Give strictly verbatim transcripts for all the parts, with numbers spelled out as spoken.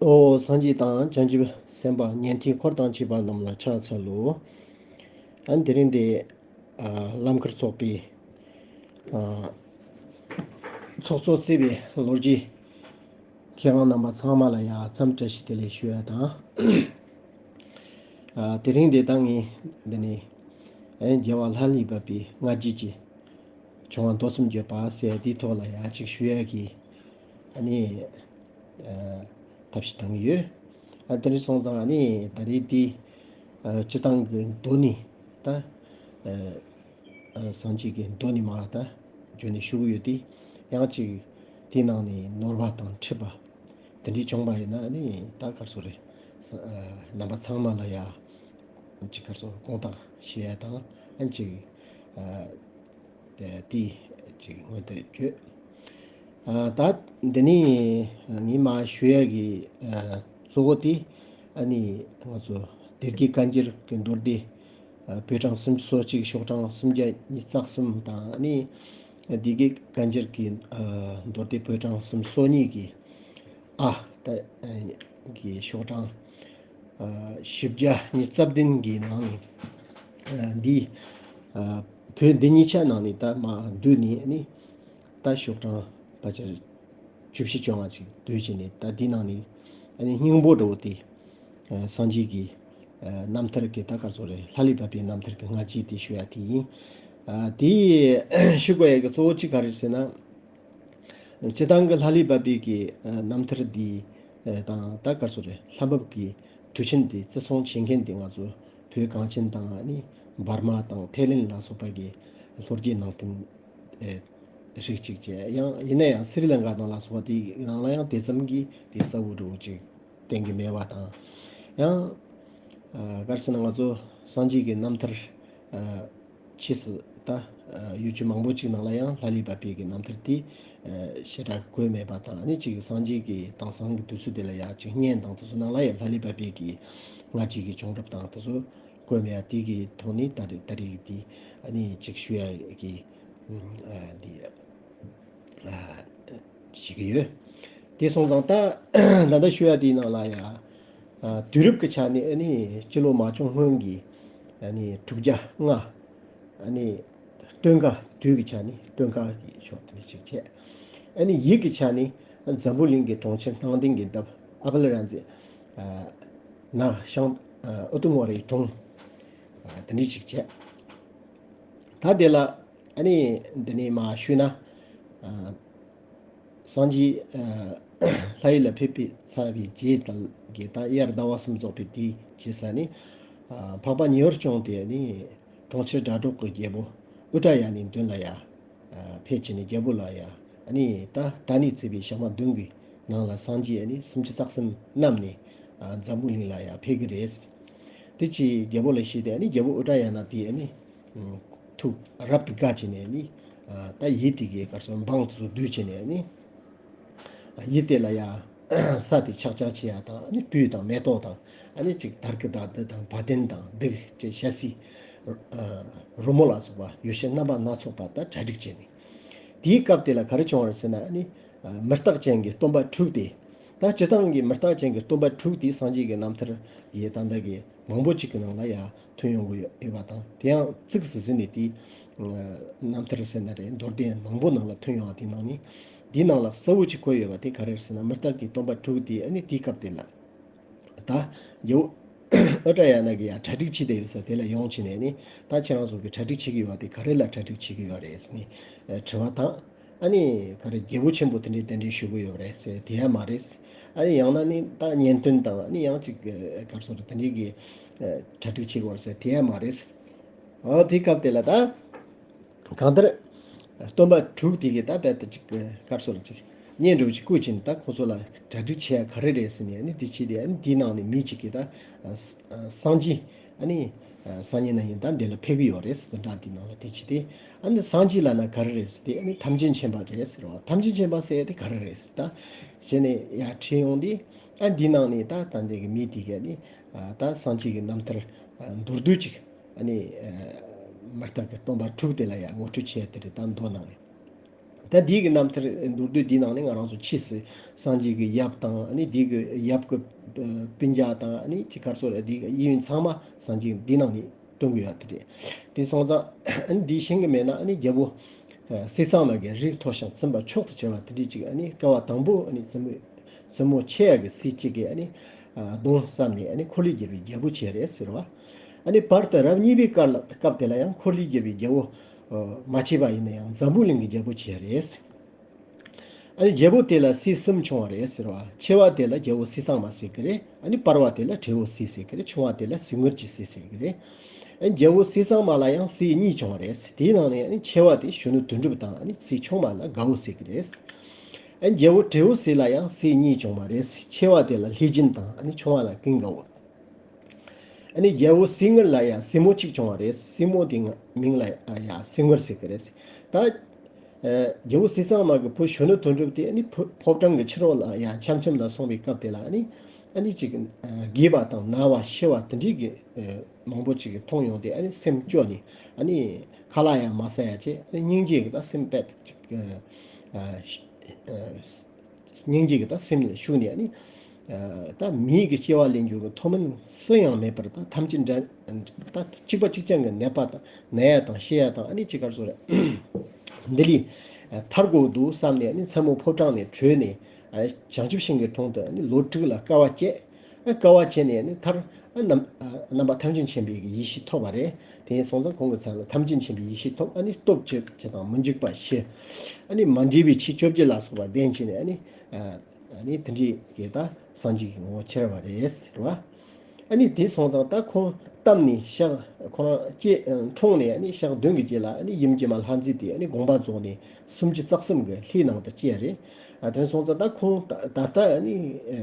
ཨོ། སངས་རྒྱས་དང་བྱང་ཆུབ་སེམས་དཔའ་ཉན་ཐོས་འཁོར་དང་བཅས་པ་རྣམས་ལ་ཕྱག་འཚལ་ལོ། ཨ་དེ་རིང་འདི་ཨ་རླངས་འཁོར་ཚོགས་པའི་ཨ་ཚོགས་གཙོ་གཙོས་པའི་ལོ་རྒྱུས་མཁས་དབང་རྣམ་པ་ཚང་མ་ལ་ཡང་འཚམས་བཀྲ་ཤིས་བདེ་ལེགས་ཞུ་ཡ་དང་། ཨ་དེ་རིང་འདི་ད་ངས་འདི་ནས་ཨེ་རྒྱལ་བ་ལྷ་ལས་བབས་པའི་སྔ་རྗེས་ཀྱི་བྱུང་བ་མདོ་གསུམ་བརྗོད་པ་ཟེར་དེའི་ཐོག་ལ་ཡང་ཅིག་ཞུ་ཡ་གི་ཨ་ནི་ཨ་ཐབས་ཤེས་བཏང་གི་ཡོད། ཨ་དེ་འདྲ་སོང་ཙང་ཨ་ནི་ད་རེས་འདི་ཨ་སྤྱིར་བཏང་གི་མདོ་ནས་ད་ཨ་ཨ་སངས་རྒྱས་ཀྱི་མདོ་ནས་མར་ད་བརྗོད་ནས་ཞུ་གི་ཡོད་དེ། ཡང་ཅིག་དེའི་ནང་ནས་ནོར་བ་དང་འཁྲུལ་པ་དེ་འདྲའི་བྱུང་བ་ཡིན་ན་ཨ་ནི་ད་ག་རེ་ཟེར་རེད། ཨ་རྣམ་པ་ཚང་མ་ལ་ཡ་ཅིག་ག་རེ་ཟེར་དགོངས་དག་ཞུ་ཡ་དང་ཨ་ནི་ཅིག་ཨ་དེ་དེ་ཅིག་སྔོན་དུ་བརྗོད། ཨ་ད་འདི་ནས་ངས་མར་ཞུ་ཡ་གི་ཨ་གཙོ་བོ་དེ་ཨ་ནི་ང་ཚོ་སྡེ་དགེ་བཀའ་འགྱུར་གྱི་མདོ་སྡེ་ཨ་པོད་གྲངས་སུམ་ཅུ་སོ་གཅིག་ཤོག་གྲངས་སུམ་བརྒྱ་ཉི་ཤུ་རྩ་གསུམ་དང་ཨ་ནི་སྡེ་དགེ་བཀའ་འགྱུར་གྱི་ཨ་མདོ་སྡེ་པོད་གྲངས་སུམ་ཅུ་སོ་གཉིས་ཀྱི་ཨ་ད་ཨ་གི་ཤོག་གྲངས་ཨ་བཞི་བརྒྱ་ཉི་ཤུ་རྩ་བདུན་གྱི་ནང་ནས་ཨ་འདི་ཨ་བོད་འདི་གཉིས་ཆ་ནང་ནས་ད་མར་བསྡུས་ནས་ཨ་ནི་ད་ཤོག་གྲངས་ཕལ་ཆེར་བཅུ་བཞི་བཅོ་ལྔ་ཅིག་བསྡུས་བྱས་ནས་ད་འདི་ནང་ནས་ཨ་ནི་སྙིང་པོ་འདྲ་བོ་དེ་ཨ་སངས་རྒྱས་ཀྱི་ཨ་རྣམ་ཐར་གྱི་ད་ག་རེ་ཟེར་རེད། ལྷ་ལས་བབས་པའི་རྣམ་ཐར་གྱི་སྔ་རྗེས་དེ་ཞུ་ཡ་དེ་ཡིན། ཨ་དེ་ཞུ་དགོས་ཡ་གི་གཙོ་བོ་གཅིག་ག་རེ་ཟེར་ན། སྤྱིར་བཏང་གི་ལྷ་ལས་བབས་པའི་གི་ཨ་རྣམ་ཐར་འདི་ཨ་དང་ད་ག་རེ་ཟེར་རེད། ལྷ་བབས་ཀྱི་དུས་ཆེན་འདི་བརྩི་སྲུང་བྱེད་མཁན་འདི་ང་ཚོ་བོད་གངས་ཅན་དང་ཨ་ནི་འབར་མ་དང་ཐའི་ལེན་ལ་སོགས་པ་གི་ལྷོ་རྒྱུད་ནང་བསྟན་ཨེ་རིགས་གཅིག་བྱས། ཡང་ཡིན་ན་ཡང་སི་རི་ལང་ཀ་དང་ལ་སོགས་པ་དེའི་ནང་ལ་ཡང་དེ་ཙམ་གྱི་དེ་གསལ་བོ་འདྲ་བོ་ཅིག་བསྟན་གྱི་མེད་པ་དང་། ཡང་ཨ་ག་རེ་ཟེར་ན་ང་ཚོ་སངས་རྒྱས་ཀྱི་རྣམ་ཐར་ཨ་ཕྱིས་སུ་ད་ཡུལ་ཆུ་མང་པོ་ཅིག་ནང་ལ་ཡང་ལྷ་ལས་བབས་པའི་གི་རྣམ་ཐར་དེ་ཞེ་དྲག་བཀོད་མེད་པ་དང་། ཨ་ནི་ཅིག་སངས་རྒྱས་ཀྱི་དེང་སང་གི་དུས་ཚོད་དེ་ལ་ཡང་ཅིག་བརྙན་དང་དེ་ཚོ་ནང་ལ་ཡང་ལྷ་ལས་བབས་པའི་གི་སྔ་རྗེས་ཀྱི་བྱུང་རབས་དང་དེ་ཚོ་བཀོད་མེད་པ་དེ་གི་ཐོག་ནས་ད་རེས་ད་རེས་ཀྱི་དེ་ཨ་ནི་ཅིག་ཞུ་ཡ་གི་འདི་ཞིག་ཡོད། དེ་སོང་ཙང་ད་ད་ལྟ་ཞུ་ཡ་དེའི་ནང་ལ་ཡང་དུས་རབས་ཀྱི་ཆ་ནས་ཨ་ནི་སྤྱི་ལོ་མ་བྱུང་སྔོན་གྱི་ཨ་ནི་དྲུག་བརྒྱ་ལྔ། ཨ་ནི་སྟོན་ཀ། དུས་ཀྱི་ཆ་ནས་སྟོན་ཀ་གི་ཕྱོགས་དེ་ཞིག་བྱས། ཨ་ནི་ཡུལ་གྱི་ཆ་ནས་འཛམ་བུ་གླིང་གི་གྲོང་ཁྱེར་སྣང་ལྡན་གྱི་འདབས་ཨ་པལ་ར་ཛི་ན་ཤང་ཨུ་ཏུ་ངོ་རའི་གྲོང་དེ་འདྲ་ཞིག་བྱས། ད་དེ་ལ་ཨ་ནི་འདི་ནས་མར་ཞུས་ན། ཨ་སངས་རྒྱས་ཨ་ལྷ་ཡུལ་ལ་ཕེབས་པའི་ཚར་བའི་རྗེས་དང་གི་ད་དབྱར་ཟླ་བ་གསུམ་རྫོགས་པའི་དུས་ཀྱི་ས་ནས་ཨ་འཕགས་པ་ཉེ་བར་བྱོན་ཏེ་ནི་གྲོང་ཁྱེར་སྒྲ་སྒྲོགས་ཀྱི་རྒྱལ་པོ་ཨུ་ཏྲ་ཡ་ནའི་མདུན་ལ་ཡ་ཨ་ཕེབས་བྱས་ནས་རྒྱལ་པོ་ལ་ཡ་ཨ་ནི་ད་ད་ནི་བརྩིས་པའི་ཞག་མ་བདུན་གྱི་ནང་ལ་སངས་རྒྱས་ཨ་ནི་སུམ་ཅུ་རྩ་གསུམ་བསྣམས་ནས་ཨ་འཛམ་བུ་གླིང་ལ་ཡ་ཕེབས་ཀྱི་རེད། དེ་ཅི་རྒྱལ་པོ་ལ་བཤད་དེ་ཨ་ནི་རྒྱལ་པོ་ཨུ་ཏྲ་ཡ་ན་དེ་ཨ་ནི་ཐུགས་རབ་ཏུ་དགའ་བྱས་ནས་ནི། ད་ཡིད་དེ་གའི་གར་སོང་འབངས་དེ་ཚོ་བསྡུས་བྱས་ནས་ནི། ཡིད་དེ་ལ་ཡ་ས་དེ་ཆག་ཆག་བྱེད་ཡ་དང་ཨ་ནི་སྤོས་དང་མེ་ཏོག་དང་ཨ་ནི་ཅིག་དར་གྱི་དར་དི་དང་བ་དན་དང་བདུག་སྤོས་ཞལ་བསིལ། རོལ་མོ་ལ་སོགས་པ་ཡོ་བྱད་རྣམ་པ་སྣ་ཚོགས་པ་ད་གྲ་སྒྲིག་བྱས་ནས། དེའི་སྐབས་དེ་ལ་ག་རེ་བྱུང་བ་རེད་ཟེར་ན་ཨ་ནི། མི་རྟག་ཅན་གྱི་སྟོན་པ་དྲུག་དེ། ད་སྤྱིར་བཏང་གི་མི་རྟག་ཅན་གྱི་སྟོན་པ་དྲུག་དེ་སངས་རྒྱས་ཀྱི་རྣམ་ཐར་གྱི་ད་ལྟ་གི་མང་པོ་ཅིག་གི་ནང་ལ་ཡང་ཐོན་ཡོང་གི་ཡོད་པ་དང་། དེ་ཡང་གཙིགས་སུ་འཛིན་ནས་དེ་རྣམ་ཐར་ཟེར་ན་རེད། མདོ་སྡེ་མང་པོ་ནང་ལ་ཐོན་ཡོང་བ་དེ་ནང་ནས་དེའི་ནང་ལ་གསལ་བོ་ཅིག་བཀོད་ཡོད་པ་དེ་ག་རེ་རེད་ཟེར་ན། མི་རྟག་གི་སྟོན་པ་དྲུག་དེ་ཨ་ནི་དེའི་སྐབས་དེ་ལ། ད་རྒྱལ་པོ་ཨུ་ཏྲ་ཡ་ན་གི་ཡང་གྲ་སྒྲིག་བྱེད་བསྡད་ཡོད་ས་དེ་ལ་ཡོང་བྱས་ནས་ནི། ད་ཁྱེད་རང་ཚོ་གི་གྲ་སྒྲིག་བྱེད་ཀྱི་ཡོད་པ་དེ་ག་རེ་ལ་གྲ་སྒྲིག་བྱེད་ཀྱི་ཡོད་རེད་ཟེར་ནས་དྲི་བ་དང་། ཨ་ནི་ག་རེ་རྒྱལ་པོ་ཆེན་པོ་དེ་འདྲས་གདན་འདྲེན་ཞུ་གི་ཡོད་རེད་ཟེར། དེ་ཡང་མ་རེད། ཨ་ནི་ཡང་ན་ནི་ད་གཉེན་སྟོན་དང་ཨ་ནི་ཡང་ཅིག་ག་རེ་ཟེར་དེ་འདྲས་ཀྱི་གྲ་སྒྲིག་བྱེད་དགོས་རེད་ཟེར། དེ་ཡང་མ་རེད། ཨོ་དེའི་སྐབས་དེ་ལ་ད། གང་ལྟར། སྟོན་པ་དྲུག་དེ་གིས་ད་རྦད་དེ་ཅིག་ག་རེ་ཟེར་ཅིག་བརྙན་འདྲ་བོ་ཅིག་བརྐོས་བྱས་ནས་ད་ཁོ་ཚོ་ལ་གྲ་སྒྲིག་བྱེད་ཡ་ག་རེ་རེད་ཟེར་ནས་ཨ་ནི་དེ་བྱས་ཏེ། ཨ་ནི་དེའི་ནང་ནས་མི་གཅིག་གིས་ད་སངས་རྒྱས་ཨ་ནི་སང་ཉིན་གནངས་ཉིན་ད་འདི་ལ་ཕེབས་ཀྱི་ཡོད་རེད་ཟེར། དེ་འདྲ་དེའི་ནང་ལ་དེ་བྱས་ཏེ། ཨ་ནི་སངས་རྒྱས་ལབ་ན་ག་རེ་རེད་ཟེར་ཏེ། ཨ་ནི་ཐམས་ཅད་མཁྱེན་པ་རེད་ཟེར་བ། ཐམས་ཅད་མཁྱེན་པ་ཟེར་ཡ་དེ་ག་རེ་རེད་ཟེར་ད་བྱས་ནས་ཡར་དྲིས་ཡོང་དུས། ཨ་འདིའི་ནང་ནས་ད་ད་འདི་གི་མི་དེ་གིས་ཨ་ནི་ད་སངས་རྒྱས་ཀྱི་རྣམ་ཐར་མདོར་བསྡུས་ཅིག་ཨ་ནི་མི་རྟག་གི་སྟོན་པ་དྲུག་དེ་ལ་ཡང་ངོ་སྤྲོད་བྱས་ཏེ་རེད། ད་མདོ་ནང་ནས། ད་འདི་གི་རྣམ་ཐར་མདོར་བསྡུས་འདི་ནང་ནས་ང་རང་ཚོ་ཕྱིས་སུ་སངས་རྒྱས་ཀྱི་ཡབ་དང་ཨ་ནི་འདི་གི་ཡབ་ཀྱི་སྤུན་ཀྱག་དང་ཨ་ནི་ཅི་ག་རེ་ཟེར་འདི་གི་ཡིན་ཚང་མ་སངས་རྒྱས་འདི་ནང་ནས་སྟོན་གྱི་ཡོད་དེ་རེད། དེ་སོང་ཙང་ཨ་ནི་འདི་ཤེས་ཀྱི་མེད་ན་ཨ་ནི་རྒྱལ་པོ་ཨ་ཟས་གཙང་མ་གིས་རིགས་མཐོ་ཞིང་བཙུན་པ་མཆོག་ཏུ་གྱུར་པ་དེ་འདྲས་ཅིག་ཨ་ནི་བསྐལ་པ་དང་པོ་ཨ་ནི་བཙུན་མོ་བཙུན་མོ་ཆེ་ཡ་གི་སྲས་གཅིག་གིས་ཨ་ནི་ཨ་གདུང་བསམས་ནས་ཨ་ནི་འཁོར་ལོས་སྒྱུར་བའི་རྒྱལ་པོ་བྱས་རེད་ཟེར་བ། ཨ་ནི་བར་དུ་རབས་གཉིས་པའི་སྐབས་ལ་སྐབས་དེ་ལ་ཡང་འཁོར་ལོས་སྒྱུར་བའི་རྒྱལ་པོ་ཨ་མ་བྱས་པ་ཡིན་ན་ཡང་འཛམ་བུ་གླིང་གི་རྒྱལ་པོ་བྱས་རེད། ཨ་ནི་རྒྱལ་པོ་དེ་ལ་སྲས་གསུམ་བྱུང་བ་རེད་ཟེར་བ། ཆེ་བ་དེ་ལ་རྒྱལ་པོ་ཟས་གཙང་མ་ཟེར་གི་རེད། ཨ་ནི་བར་བ་དེ་ལ་བྲེ་བོ་ཟས་ཟེར་གི་རེད། ཆུང་བ་དེ་ལ་ཟས་ངུར་གྱི་ཟས་ཟེར་གི་རེད། ཨ་ནི་རྒྱལ་པོ་ཟས་གཙང་མ་ལ་ཡང་སྲས་གཉིས་བྱུང་བ་རེད། དེའི་ནང་ནས་ཨ་ནི་ཆེ་བ་དེ་གཞོན་ནུ་དོན་གྲུབ་དང་ཨ་ནི་སྲས་ཆུང་བ་ལ་དགའ་བོ་ཟེར་གི་རེད། ཨ་ནི་རྒྱལ་པོ་བྲེ་བོ་ཟས་ལ་ཡང་སྲས་གཉིས་བྱུང་བ་རེད། ཆེ་བ་དེ་ལ་ལྷས་སྦྱིན་དང་ཨ་ནི་ཆུང་བ་ལ་ཀུན་དགའ་བོ། ཨ་ནི་རྒྱལ་པོ་ཟས་ངུར་ལ་ཡང་སྲས་མོ་གཅིག་བྱུང་བ་རེད། སྲས་མོ་དེ་མིང་ལ་ཡང་ཟས་ངུར་ཟེར་གི་རེད། ད་ཨ་རྒྱལ་པོ་ཟས་གཙང་མ་གི་བུ་གཞོན་ནུ་དོན་གྲུབ་དེ་ཨ་ནི་ཕོ་ཕོ་བྲང་གི་ཕྱི་རོལ་ལ་ཡང་འཆམ་འཆམ་ལ་སོང་བའི་སྐབས་དེ་ལ་ཨ་ནི་ཨ་ནི་ཅིག་ཨ་རྒས་པ་དང་ན་བ་ཤི་བ་དེ་འདྲའི་གི་ཨ་མང་པོ་ཅིག་གི་མཐོང་ཡོང་དེ་ཨ་ནི་སེམས་སྐྱོ་ནས་ཨ་ནི་ཁ་ལག་ཡང་མ་ཟ་ཡ་བྱས། ཨ་ནི་སྙིང་རྗེ་གི་ད་སེམས་དཔེ་ཅིག་ཨ་ཨ་སྙིང་རྗེ་གི་ད་སེམས་ལ་ཞུགས་ནས་ཨ་ནི་ཨ་ད་མིའི་གི་སྐྱེ་བ་ལེན་རྒྱུ་གི་མཐོ་དམན་སུ་ཡང་མེད་པར་ད་ཐམས་ཅད་འདྲ་ད་གཅིག་པ་གཅིག་རྐྱང་གི་ནད་པ་དང་ན་ཡ་དང་ཤི་ཡ་དང་ཨ་ནི་ཅི་ག་རེ་ཟེར་རེད། འདི་ལས་ཨ་ཐར་དགོས་འདུག་བསམ་ནས་ཨ་ནི་མཚན་མོ་ཕོ་བྲང་ནས་བྲོས་ནས་ཨ་བྱང་ཆུབ་ཤིང་གི་དྲུང་དུ་ཨ་ནི་ལོ་དྲུག་ལ་དཀའ་བ་སྤྱད། ཨ་དཀའ་བ་སྤྱད་ནས་ཨ་ནི་མཐར་ཨ་རྣམ་ཨ་རྣམ་པ་ཐམས་ཅད་མཁྱེན་པའི་གི་ཡེ་ཤེས་ཐོབ་པ་རེད། དེ་ཡིན་སོང་ཙང་ཁོང་གི་མཚན་ལ་ཐམས་ཅད་མཁྱེན་པའི་ཡེ་ཤེས་ཐོབ། ཨ་ནི་སྟོབས་ཆེ་ཆེ་དང་མི་འཇིགས་པ་ཞི། ཨ་ནི་མ་འདྲེས་པའི་ཆོས་བཅོ་བརྒྱད་ལ་སོགས་པ་ལྡན་བྱས་ནས་ཨ་ནི་ཨ་ནི་དེ་འདྲའི་གི་ད་སངས་རྒྱས་ཀྱི་ངོ་བོ་ཁྱེར་བ་རེད་ཟེར་བ། ཨ་ནི་དེ་སོང་ཙང་ད་ཁོང་བལྟམས་ནས་ཞག་ཁོ་རང་སྐྱེ་འཁྲུངས་ནས་ཨ་ནི་ཞག་བདུན་གྱི་རྗེས་ལ་ཨ་ནི་ཡུམ་གྱི་མ་ལྷ་མཛེས་དེ་ཨ་ནི་དགོངས་པ་རྫོགས་ནས་སུམ་ཅུ་རྩ་གསུམ་གྱི་ལྷའི་ནང་དུ་སྐྱེས་རེད། ཨ་དེ་སོང་ཙང་ད་ཁོང་ད་ད་ལྟ་ཨ་ནི་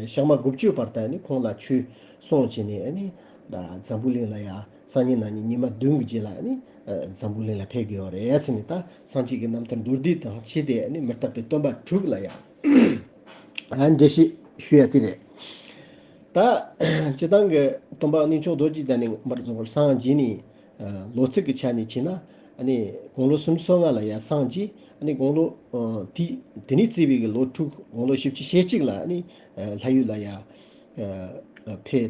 ཞག་མ་དགུ་བཅུ་བར་དུ་ཨ་ནི་ཁོང་ལ་ཆོས་གསུངས་བྱས་ནས་ཨ་ནི་ད་འཛམ་བུ་གླིང་ལ་ཡ་སང་ཉིན་གནངས་ཉིན་ཉི་མ་བདུན་གྱི་རྗེས་ལ་ཨ་ནི་འཛམ་བུ་གླིང་ལ་ཕེབས་དགོས་པ་རེད་ཟེར་ནས། ད་སངས་རྒྱས་ཀྱི་རྣམ་ཐར་མདོར་བསྡུས་དང་བཅས་ཏེ་ཨ་ནི་མི་རྟག་པའི་སྟོན་པ་དྲུག་ལ་ཡ་ཨ་འགྲེལ་བཤད་ཞུ་ཡ་དེ་རེད། ད་སྤྱིར་བཏང་གི་སྟོན་པ་གནས་མཆོག་རྡོ་རྗེ་གདན་ནས་མར་རྫོགས་པར་སངས་རྒྱས་ནས་ལོ་ཚིགས་ཀྱི་ཆ་ནས་བྱས་ན་ཨ་ནི་དགུང་ལོ་སུམ་ཅུ་སོ་ལྔ་ལ་ཡ་སངས་རྒྱས། ཨ་ནི་དགུང་ལོ་དེ་དེ་ནས་བརྩིས་པའི་གི་ལོ་དྲུག་དགུང་ལོ་བཞི་བཅུ་ཞེ་གཅིག་ལ་ཨ་ནི་ལྷ་ཡུལ་ལ་ཡ། ཕེ་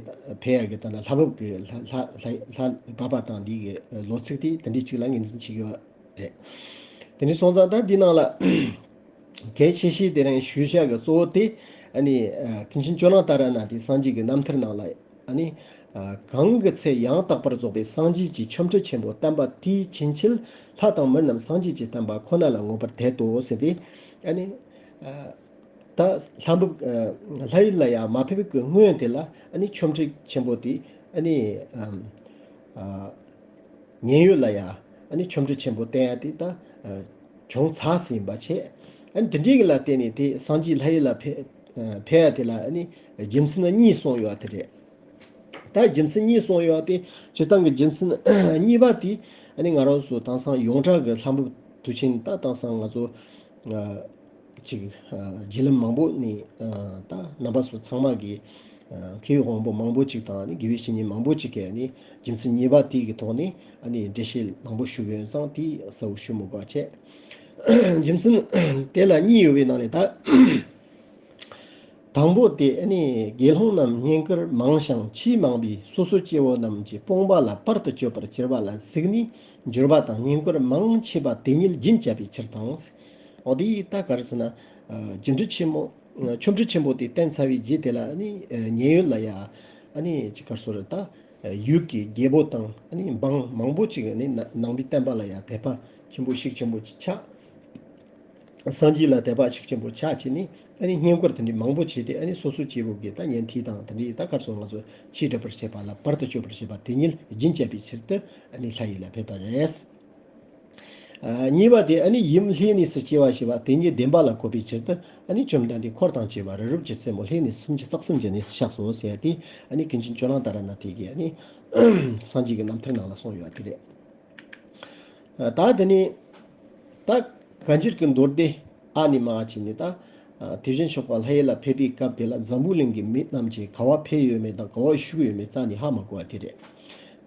ཕེ་ཡ་གི་ད་ལ་ལྷ་བབས་ཀྱི་ལྷ་ལྷ་ལྷ་ལྷ་བབས་པ་དང་འདི་གི་ལོ་ཚིགས་དེ་དེ་འདྲའི་གཅིག་ལ་ངོས་འཛིན་བྱེད་ཀྱི་ཡོད་རེད། དེ་འདྲའི་སོང་ཙང་ད་འདི་ནང་ལ་གལ་ཆེ་ཤོས་དེ་རིང་ཞུ་བྱ་གི་གཙོ་བོ་དེ་ཨ་ནི་ཀུན་མཁྱེན་ཇོ་ནང་ཏཱ་ར་ནཱ་ཐའི་སངས་རྒྱས་ཀྱི་རྣམ་ཐར་ནང་ལ་ཨ་ནི་གང་གི་ཚེ་ཡང་དག་པར་རྫོགས་པའི་སངས་རྒྱས་ཀྱི་ཆོ་འཕྲུལ་ཆེན་པོ་བསྟན་པ་དེའི་ཕྱིན་ཆད་ལྷ་དང་མི་རྣམས་སངས་རྒྱས་ཀྱི་བསྟན་པ་ཁོ་ན་ལ་མངོན་པར་དད་དོ་ཟེར་ཏེ་ཨ་ནི། ད་ལྷ་བབས་ལྷ་ཡུལ་ལ་ཡང་མ་ཕེབས་ཀྱི་སྔོན་དེ་ལ་ཨ་ནི་ཆོ་འཕྲུལ་ཆེན་པོ་དེ་ཨ་ནི་མཉན་ཡོད་ལ་ཡང་ཨ་ནི་ཆོ་འཕྲུལ་ཆེན་པོ་བསྟན་ཡ་དེ་ད་བྱུང་ཚར་ཟིན་པ་བྱས། ཨ་ནི་དེ་འདྲའི་གི་ལ་བརྟེན་ནས་དེ་སངས་རྒྱས་ལྷ་ཡུལ་ལ་ཕེབས་ཕེབས་ཡ་དེ་ལ་ཨ་ནི་རྒྱུ་མཚན་གཉིས་གསུངས་ཡོད་དེ་རེད། ད་རྒྱུ་མཚན་གཉིས་གསུངས་ཡོད་དེ་སྤྱིར་བཏང་གི་རྒྱུ་མཚན་གཉིས་པ་དེ་ཨ་ནི་ང་རང་ཚོ་དེང་སང་ཡོངས་གྲགས་ཀྱི་ལྷ་བབས་དུས་ཆེན་ད་དེང་སང་ང་ཚོ་ཅིག་བརྒྱུད་ལམ་མང་པོ་ནས་ད་རྣམ་པ་ཚོ་ཚང་མ་གི་མཁས་པའི་དབང་པོ་མང་པོ་ཅིག་དང་ནི་དགེ་བའི་བཤེས་གཉེན་མང་པོ་ཅིག་གིས་ནི་རྒྱུ་མཚན་གཉིས་པ་དེ་གི་ཐོག་ནས་ནི་འགྲེལ་བཤད་མང་པོ་ཞུ་གི་ཡོད་ཙང་དེ་གསལ་བོ་ཞུ་མི་དགོས་པ་བྱས། རྒྱུ་མཚན་དེ་ལ་གཉིས་ཡོད་པའི་ནང་ནས་ད། དང་པོ་དེ་ཨ་ནི་དགེ་སློང་རྣམས་བསྙེན་བཀུར་མང་ཞིང་ཆེས་མང་བས་སོ་སོ་སྐྱེ་བོ་རྣམས་ཀྱི་སྤོང་བ་ལ་བར་དུ་གཅོད་པར་གྱུར་པ་ལ་གཟིགས་ནས་འགྱུར་བ་དང་བསྙེན་བཀུར་མང་ཆེ་བ་དེ་ཉིད་རྒྱུན་བཅད་པའི་ཕྱིར་དང་། འོ་དེ་ཡིས་ད་ག་རེ་ཟེར་ན། རྒྱུ་འབྲས་ཆེན་མོ། ཆོ་འཕྲུལ་ཆེན་པོ་དེ་བསྟན་ཚར་བའི་རྗེས་དེ་ལ་ཨ་ནི་མཉན་ཡོད་ལ་ཡ། ཨ་ནི་ཅི་ག་རེ་ཟེར་ད། ཡུལ་གྱི་རྒྱལ་པོ་དང་ཨ་ནི་འབངས་མང་པོ་ཅིག་ཨ་ནི་ནང་པའི་བསྟན་པ་ལ་ཡ་དད་པ་ཆེན་པོ་ཤུགས་ཆེན་པོ་ཅིག་ཆགས། སངས་རྒྱས་ལ་དད་པ་ཤུགས་ཆེན་པོ་ཆགས་བྱས་ནས་ཨ་ནི་བསྙེན་བཀུར་དེ་འདྲའི་མང་པོ་བྱས་ཏེ་ཨ་ནི་སོ་སོའི་སྐྱེ་བོ་གི་ད་ཉན་ཐོས་དང་དེ་འདྲའི་ད་ག་རེ་ཟེར་ང་ཚོ་ཆོས་སྒྲུབ་པར་བྱེད་པ་ལ་བར་དུ་གཅོད་པར་བྱེད་པ་དེ་ཉིད་རྒྱུན་བཅད་པའི་ཕྱིར་དུ་ཨ་ནི་ལྷ་ཡུལ་ལ་ཕེབས་པ་རེད། ཨ་གཉིས་པ་དེ་ཨ་ནི་ཡུམ་ལྷའི་གནས་སུ་སྐྱེ་བ་ཞེས་པ་དེ་ཉིད་བདེན་པ་ལ་གོ་བའི་ཕྱིར་དུ་ཨ་ནི་བཅོམ་ལྡན་འདས་འཁོར་དང་བཅས་པ་རི་རབ་ཀྱི་རྩེ་མོ་ལྷའི་གནས་སུམ་ཅུ་རྩ་གསུམ་གྱི་གནས་སུ་གཤེགས་སོ་ཟེར་ཏེ་ཨ་ནི་ཀུན་མཁྱེན་ཇོ་ནང་ཏཱ་ར་ནཱ་ཐའི་གིས་ཨ་ནི་སངས་རྒྱས་ཀྱི་རྣམ་ཐར་ནང་ལ་གསུངས་ཡོད་པ་དེ་རེད། ད་དེ་ནས་ད་བཀའ་འགྱུར་གྱི་མདོ་སྡེ་ཨ་ནི་མ་ཅི་ནི་ད་དེ་བཞིན་གཤེགས་པ་ལྷ་ཡུལ་ལ་ཕེབས་པའི་སྐབས་དེ་ལ་འཛམ་བུ་གླིང་གི་མི་རྣམས་ཀྱིས་ག་བ་ཕེབས་ཡོད་མེད་དང་ག་བ་བཞུགས་ཡོད་མེད་རྩ་ནས་ཧ་མ་གོ་བ་དེ་རེད།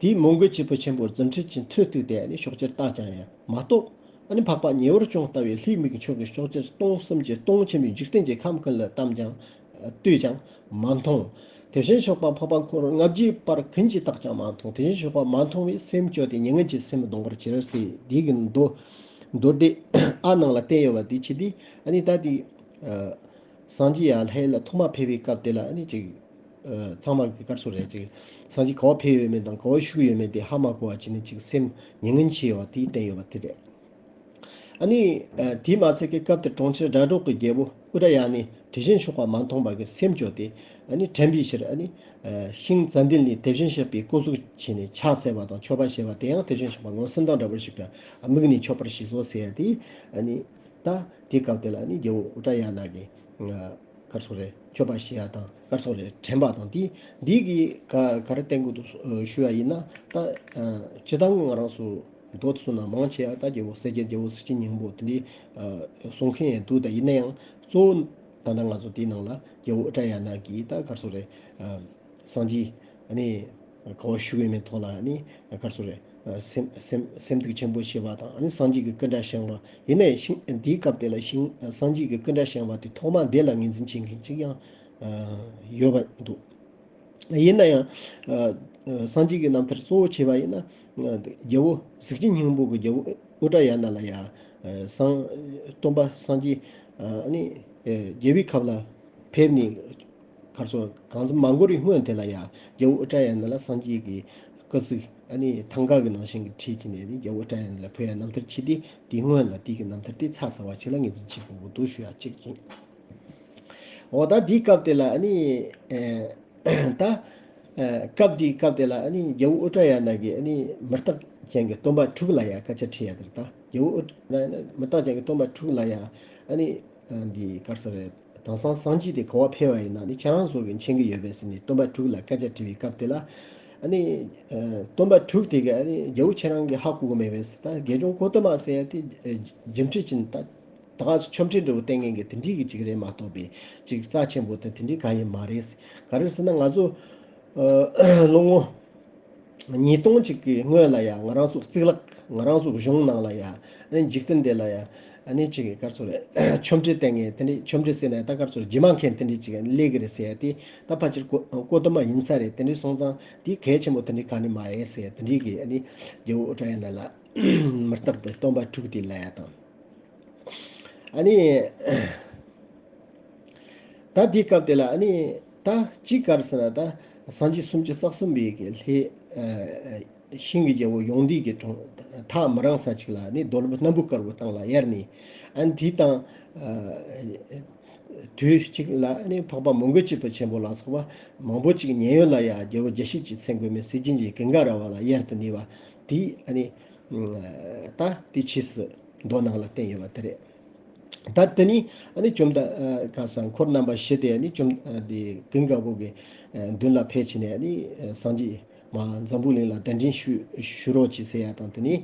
དེས་མོའུ་འགལ་གྱི་བུ་ཆེན་པོ་རྫུ་འཕྲུལ་གྱི་མཐུ་གཏུགས་ཏེ་ནི་ཕྱོགས་བཅུར་བརྟགས་ཀྱང་ཡང་མ་རྟོགས། ཨ་ནི་འཕགས་པ་ཉེ་བར་སྐྱོང་ལྟ་བུའི་ལྷའི་མིག་གིས་ཕྱོགས་ཀྱི་ཕྱོགས་བཅུ་སྟོང་གསུམ་གྱི་སྟོང་ཆེན་པོའི་འཇིག་རྟེན་གྱི་ཁམས་ཀུན་ལ་བལྟམས་ཀྱང་ལྟོས་ཀྱང་མ་མཐོང་། དེ་བཞིན་གཤེགས་པ་འཕགས་པ་འཁོར་ལྔ་བརྒྱའི་བར་ཀུན་གྱིས་བརྟགས་ཀྱང་མ་མཐོང་། དེ་བཞིན་གཤེགས་པ་མ་མཐོང་བས་སེམས་སྐྱོ་སྟེ་མྱ་ངན་གྱིས་སེམས་གདུང་བར་གྱུར་ཟེར། འདི་གི་མདོ་མདོ་སྡེ་ཨ་ནང་ལ་བསྟན་ཡོད་པ་དེ་ཆེ་དེ། ཨ་ནི་ད་དེ་སངས་རྒྱས་ཡར་ལྷ་ཡུལ་ལ་ཐོག་མ་ཕེབས་པའི་སྐབས་དེ་ལ་ཨ་ནི་ཅིག་ཚང་མ་གི་ག་རེ་ཟེར་རེད། ཅིག་སངས་རྒྱས་ག་པར་ཕེབས་ཡོད་མེད་དང་ག་པར་བཞུགས་ཡོད་མེད་དེ་ཧ་མ་གོ་བ་བྱས་ནས་ཅིག་སེམས་མྱ་ངན་ཆེ་བ་དེ་བསྟན་ཡོད་པ་དེ་རེད། ཨ་ནི་དེས་མ་ཚད་ཀྱི་སྐབས་དེར་གྲོང་ཁྱེར་སྒྲ་སྒྲོགས་ཀྱི་རྒྱལ་པོ་ཨུ་ཏྲ་ཡ་ནས་དེ་བཞིན་གཤེགས་པ་མ་མཐོང་བ་གི་སེམས་སྐྱོ་སྟེ། ཨ་ནི་དྲན་པའི་ཕྱིར་ཨ་ནི་ཤིང་ཙན་དན་ལས་དེ་བཞིན་གཤེགས་པའི་སྐུ་གཟུགས་བྱས་ནས་ཕྱག་འཚལ་བ་དང་མཆོད་པ་བྱས་པ་དེ་ཡང་དེ་བཞིན་གཤེགས་པ་ངོ་སེམས་དང་འདྲ་བར་གཤེགས་པའི་མིག་ནས་མཆོད་པར་བྱས་སོ་ཟེར་ཏེ། ཨ་ནི་ད་དེའི་སྐབས་དེ་ལ་ཨ་ནི་རྒྱལ་པོ་ཨུ་ཏྲ་ཡ་ན་གིས་ག་རེ་ཟེར་རེད། མཆོད་པ་བྱས་ཡ་དང་ག་རེ་ཟེར་རེད། དྲན་པ་དང་དེ་འདི་གིས་ག་ག་རེ་བསྟན་དགོས་འདུག་ཞུ་ཡ་ཡིན་ན། ད་སྤྱིར་བཏང་གི་ང་རང་ཚོ་མདོ་དེ་ཚོ་ནང་མང་ཆེ་བ་ད་རྒྱལ་པོ་སྲས་བརྒྱད་རྒྱལ་པོ་གཟི་བརྗིད་སྙིང་པོ་དེ་འདྲའི་གསུང་མཁན་ཡང་འདུག་ད་ཡིན་ན་ཡང་གཙོ་བོ་ད་ལྟ་ང་ཚོ་དེའི་ནང་ལ་རྒྱལ་པོ་ཨུ་ཏྲ་ཡ་ན་གིས་ད་ག་རེ་ཟེར་རེད། སངས་རྒྱས་ཨ་ནི་ག་པར་བཞུགས་ཡོད་མེད་ཐོག་ལ་ཨ་ནི་ག་རེ་ཟེར་རེད། སེམས་སེམས་སེམས་སྡུག་ཆེན་པོ་བྱེད་པ་དང་ཨ་ནི་སངས་རྒྱས་ཀྱི་སྐུ་འདྲ་བཞེངས་པ་ཡིན་ནའི་ཤིང་འདིའི་སྐབས་དེ་ལ་ཤིང་སངས་རྒྱས་ཀྱི་སྐུ་འདྲ་བཞེངས་པ་དེ་ཐོག་མ་འདི་ལ་ངོས་འཛིན་བྱེད་མཁན་ཅིག་ཡང་ཡོད་པ་འདུག་ཡིན་ན་ཡང་སངས་རྒྱས་ཀྱི་རྣམ་ཐར་གཙོ་བོ་བྱས་པ་ཡིན་ན། རྒྱལ་པོ་གཟི་བརྗིད་སྙིང་པོ་གི་རྒྱལ་པོ་ཨུ་ཏྲ་ཡ་ན་ལ་ཡ་སངས་སྟོན་པ་སངས་རྒྱས་ཨ་ནི་རྒྱལ་པོའི་ཁབ་ལ་ཕེབས་ནས་ག་རེ་ཟེར་གང་ཙམ་མ་འགོར་བའི་སྔོན་དེ་ལ་ཡ་རྒྱལ་པོ་ཨུ་ཏྲ་ཡ་ན་ལ་སངས་རྒྱས་ཀྱི་སྐུ་གཟུགས་ཨ་ནི་ཐང་ག་གི་ནང་བཞིན་གྱི་བྲིས་ཀྱི་ནས་ནི་རྒྱལ་པོ་ཨུ་ཏྲ་ཡ་ན་ལ་ཕུལ་ཡ་རྣམ་ཐར་ཆེ་དེ་དེའི་སྔོན་ལ་དེ་གི་རྣམ་ཐར་དེ་ཚ་ཚ་བ་ཅིག་ལ་ངོས་འཛིན་བྱེད་དགོས་ཀྱི་འདུག་ཞུ་ཡ་གཅིག་ཡིན། འོ་ད་དེའི་སྐབས་དེ་ལ་ཨ་ནི་ད་སྐབས་དེའི་སྐབས་དེ་ལ་ཨ་ནི་རྒྱལ་པོ་ཨུ་ཏྲ་ཡ་ན་གིས་ཨ་ནི་མི་རྟག་ཅན་གྱི་སྟོན་པ་དྲུག་ལ་ཡ་སྐད་ཆ་དྲིས་ཡ་དེ་རེད། ད་རྒྱལ་པོ་ཨུ་ཏྲ་ཡ་ན་མི་རྟག་ཅན་གྱི་སྟོན་པ་དྲུག་ལ་ཡ་ཨ་ནི་འདི་ག་རེ་ཟེར་རེད། དེང་སང་སངས་རྒྱས་དེ་ག་པར་ཕེབས་པ་ཡིན་ན་ནི་ཁྱེད་རང་ཚོ་གིས་མཁྱེན་གྱི་ཡོད་པས་ཟེར་ནས་སྟོན་པ་དྲུག་ལ་སྐད་ཆ་དྲིས་པའི་སྐབས་དེ་ལ་ཨ་ནི་སྟོན་པ་དྲུག་དེ་གིས་ཨ་ནི་རྒྱལ་པོ་ཁྱེད་རང་གིས་ཧ་གོ་གི་མེད་པས་ཟེར། ད་དགེ་སྦྱོང་གོ་ཏ་མ་ཟེར་ཡ་དེ་རྒྱུ་འབྲས་ཅན་ད། ད་ག་ཆོ་འཕྲུལ་འདྲ་བོ་བསྟན་མཁན་གྱི་དེ་འདྲའི་གི་ཅིག་རེད་མ་གཏོགས་པའི་ཅིག་རྩ་ཆེན་པོ་དེ་དེ་འདྲའི་གང་ཡང་མ་རེད། ག་རེ་ཟེར་ན་ང་ཚོ་ཨ་ལོ་ངོ་ཉིས་སྟོང་ཅིག་གི་སྔོན་ལ་ཡ་ང་རང་ཚོ་གཙུག་ལག་ང་རང་ཚོ་གཞུང་ནང་ལ་ཡ་ཨ་ནི་འཇིག་རྟེན་འདི་ལ་ཡ་ཨ་ནི་ཅིག་ག་རེ་ཟེར་རེད། ཆོ་འཕྲུལ་བསྟན་མཁན་དེ་འདྲའི་ཆོ་འཕྲུལ་ཟེར་ན་ད་ག་རེ་ཟེར་རྗེས་མ་མཁན་དེ་འདྲའི་ཅིག་སླེབས་ཀྱི་རེད་ཟེར་ཡ་དེ་ད་ཕལ་ཆེར་གོ་གོ་ཏ་མ་ཡིན་ས་རེད། དེ་འདྲའི་སོང་ཙང་དེ་གལ་ཆེན་པོ་དེ་འདྲའི་གང་ནས་མ་རེད་ཟེར་ཡ་དེ་འདྲའི་གི་ཨ་ནི་རྒྱལ་པོ་ཨུ་ཏྲ་ཡ་ན་ལ་མི་རྟག་པའི་སྟོན་པ་དྲུག་དེ་ལ་ཡ་དང་། ཨ་ནི། ད་དེའི་སྐབས་དེ་ལ་ཨ་ནི། ད་ཅི་ག་རེ་ཟེར་ན་ད་སངས་རྒྱས་སུམ་ཅུ་རྩ་གསུམ་པའི་གི་ལྷའི་ཨ་ཤིང་གི་རྒྱལ་པོ་ཡོངས་འདུས་ཀྱི་གྲོང་ཐག་མི་རིང་ས་ཅིག་ལ་ཨ་ནི་རྡོ་ལེབ་སྣ་བུག་དཀར་པོ་སྟེང་ལ་གཡར་ནས་ཨ་ནི་དེའི་སྟེང་ཨ་དུས་གཅིག་ལ་ཨ་ནི་འཕགས་པ་མོའུ་འགལ་གྱི་བུ་ཆེན་པོ་ལ་སོགས་པ་མང་པོ་ཅིག་མཉན་ཡོད་ལ་ཡ་རྒྱལ་པོ་རྒྱལ་བྱེད་ཅེས་མཚན་དགོས་མེད་སྲས་ཆེན་གྱི་ཀུན་དགའ་ར་བ་ལ་གཡར་དུ་ནུས་པ་དེ་ཨ་ནི་ད་དེ་ཕྱིས་སུ་མདོ་ནང་ལ་བསྟན་ཡོད་པ་དེ་རེད། ད་དེ་ནི་ཨ་ནི་བཅོམ་ལྡན་ཨ་ག་རེ་ཟེར་འཁོར་རྣམ་པ་བཞི་དེ་ཨ་ནི་བཅོམ་ཨ་དེ་ཀུན་དགའ་བོ་གི་ཨ་མདུན་ལ་ཕེབས་ཕྱིན་ནས་ཨ་ནི་ཨ་སངས་རྒྱས་མར་འཛམ་བུ་གླིང་ལ་གདན་འདྲེན་ཞུ་ཞུ་རོགས་གྱིས་ཟེར་ཡ་དང་། དེ་ནི་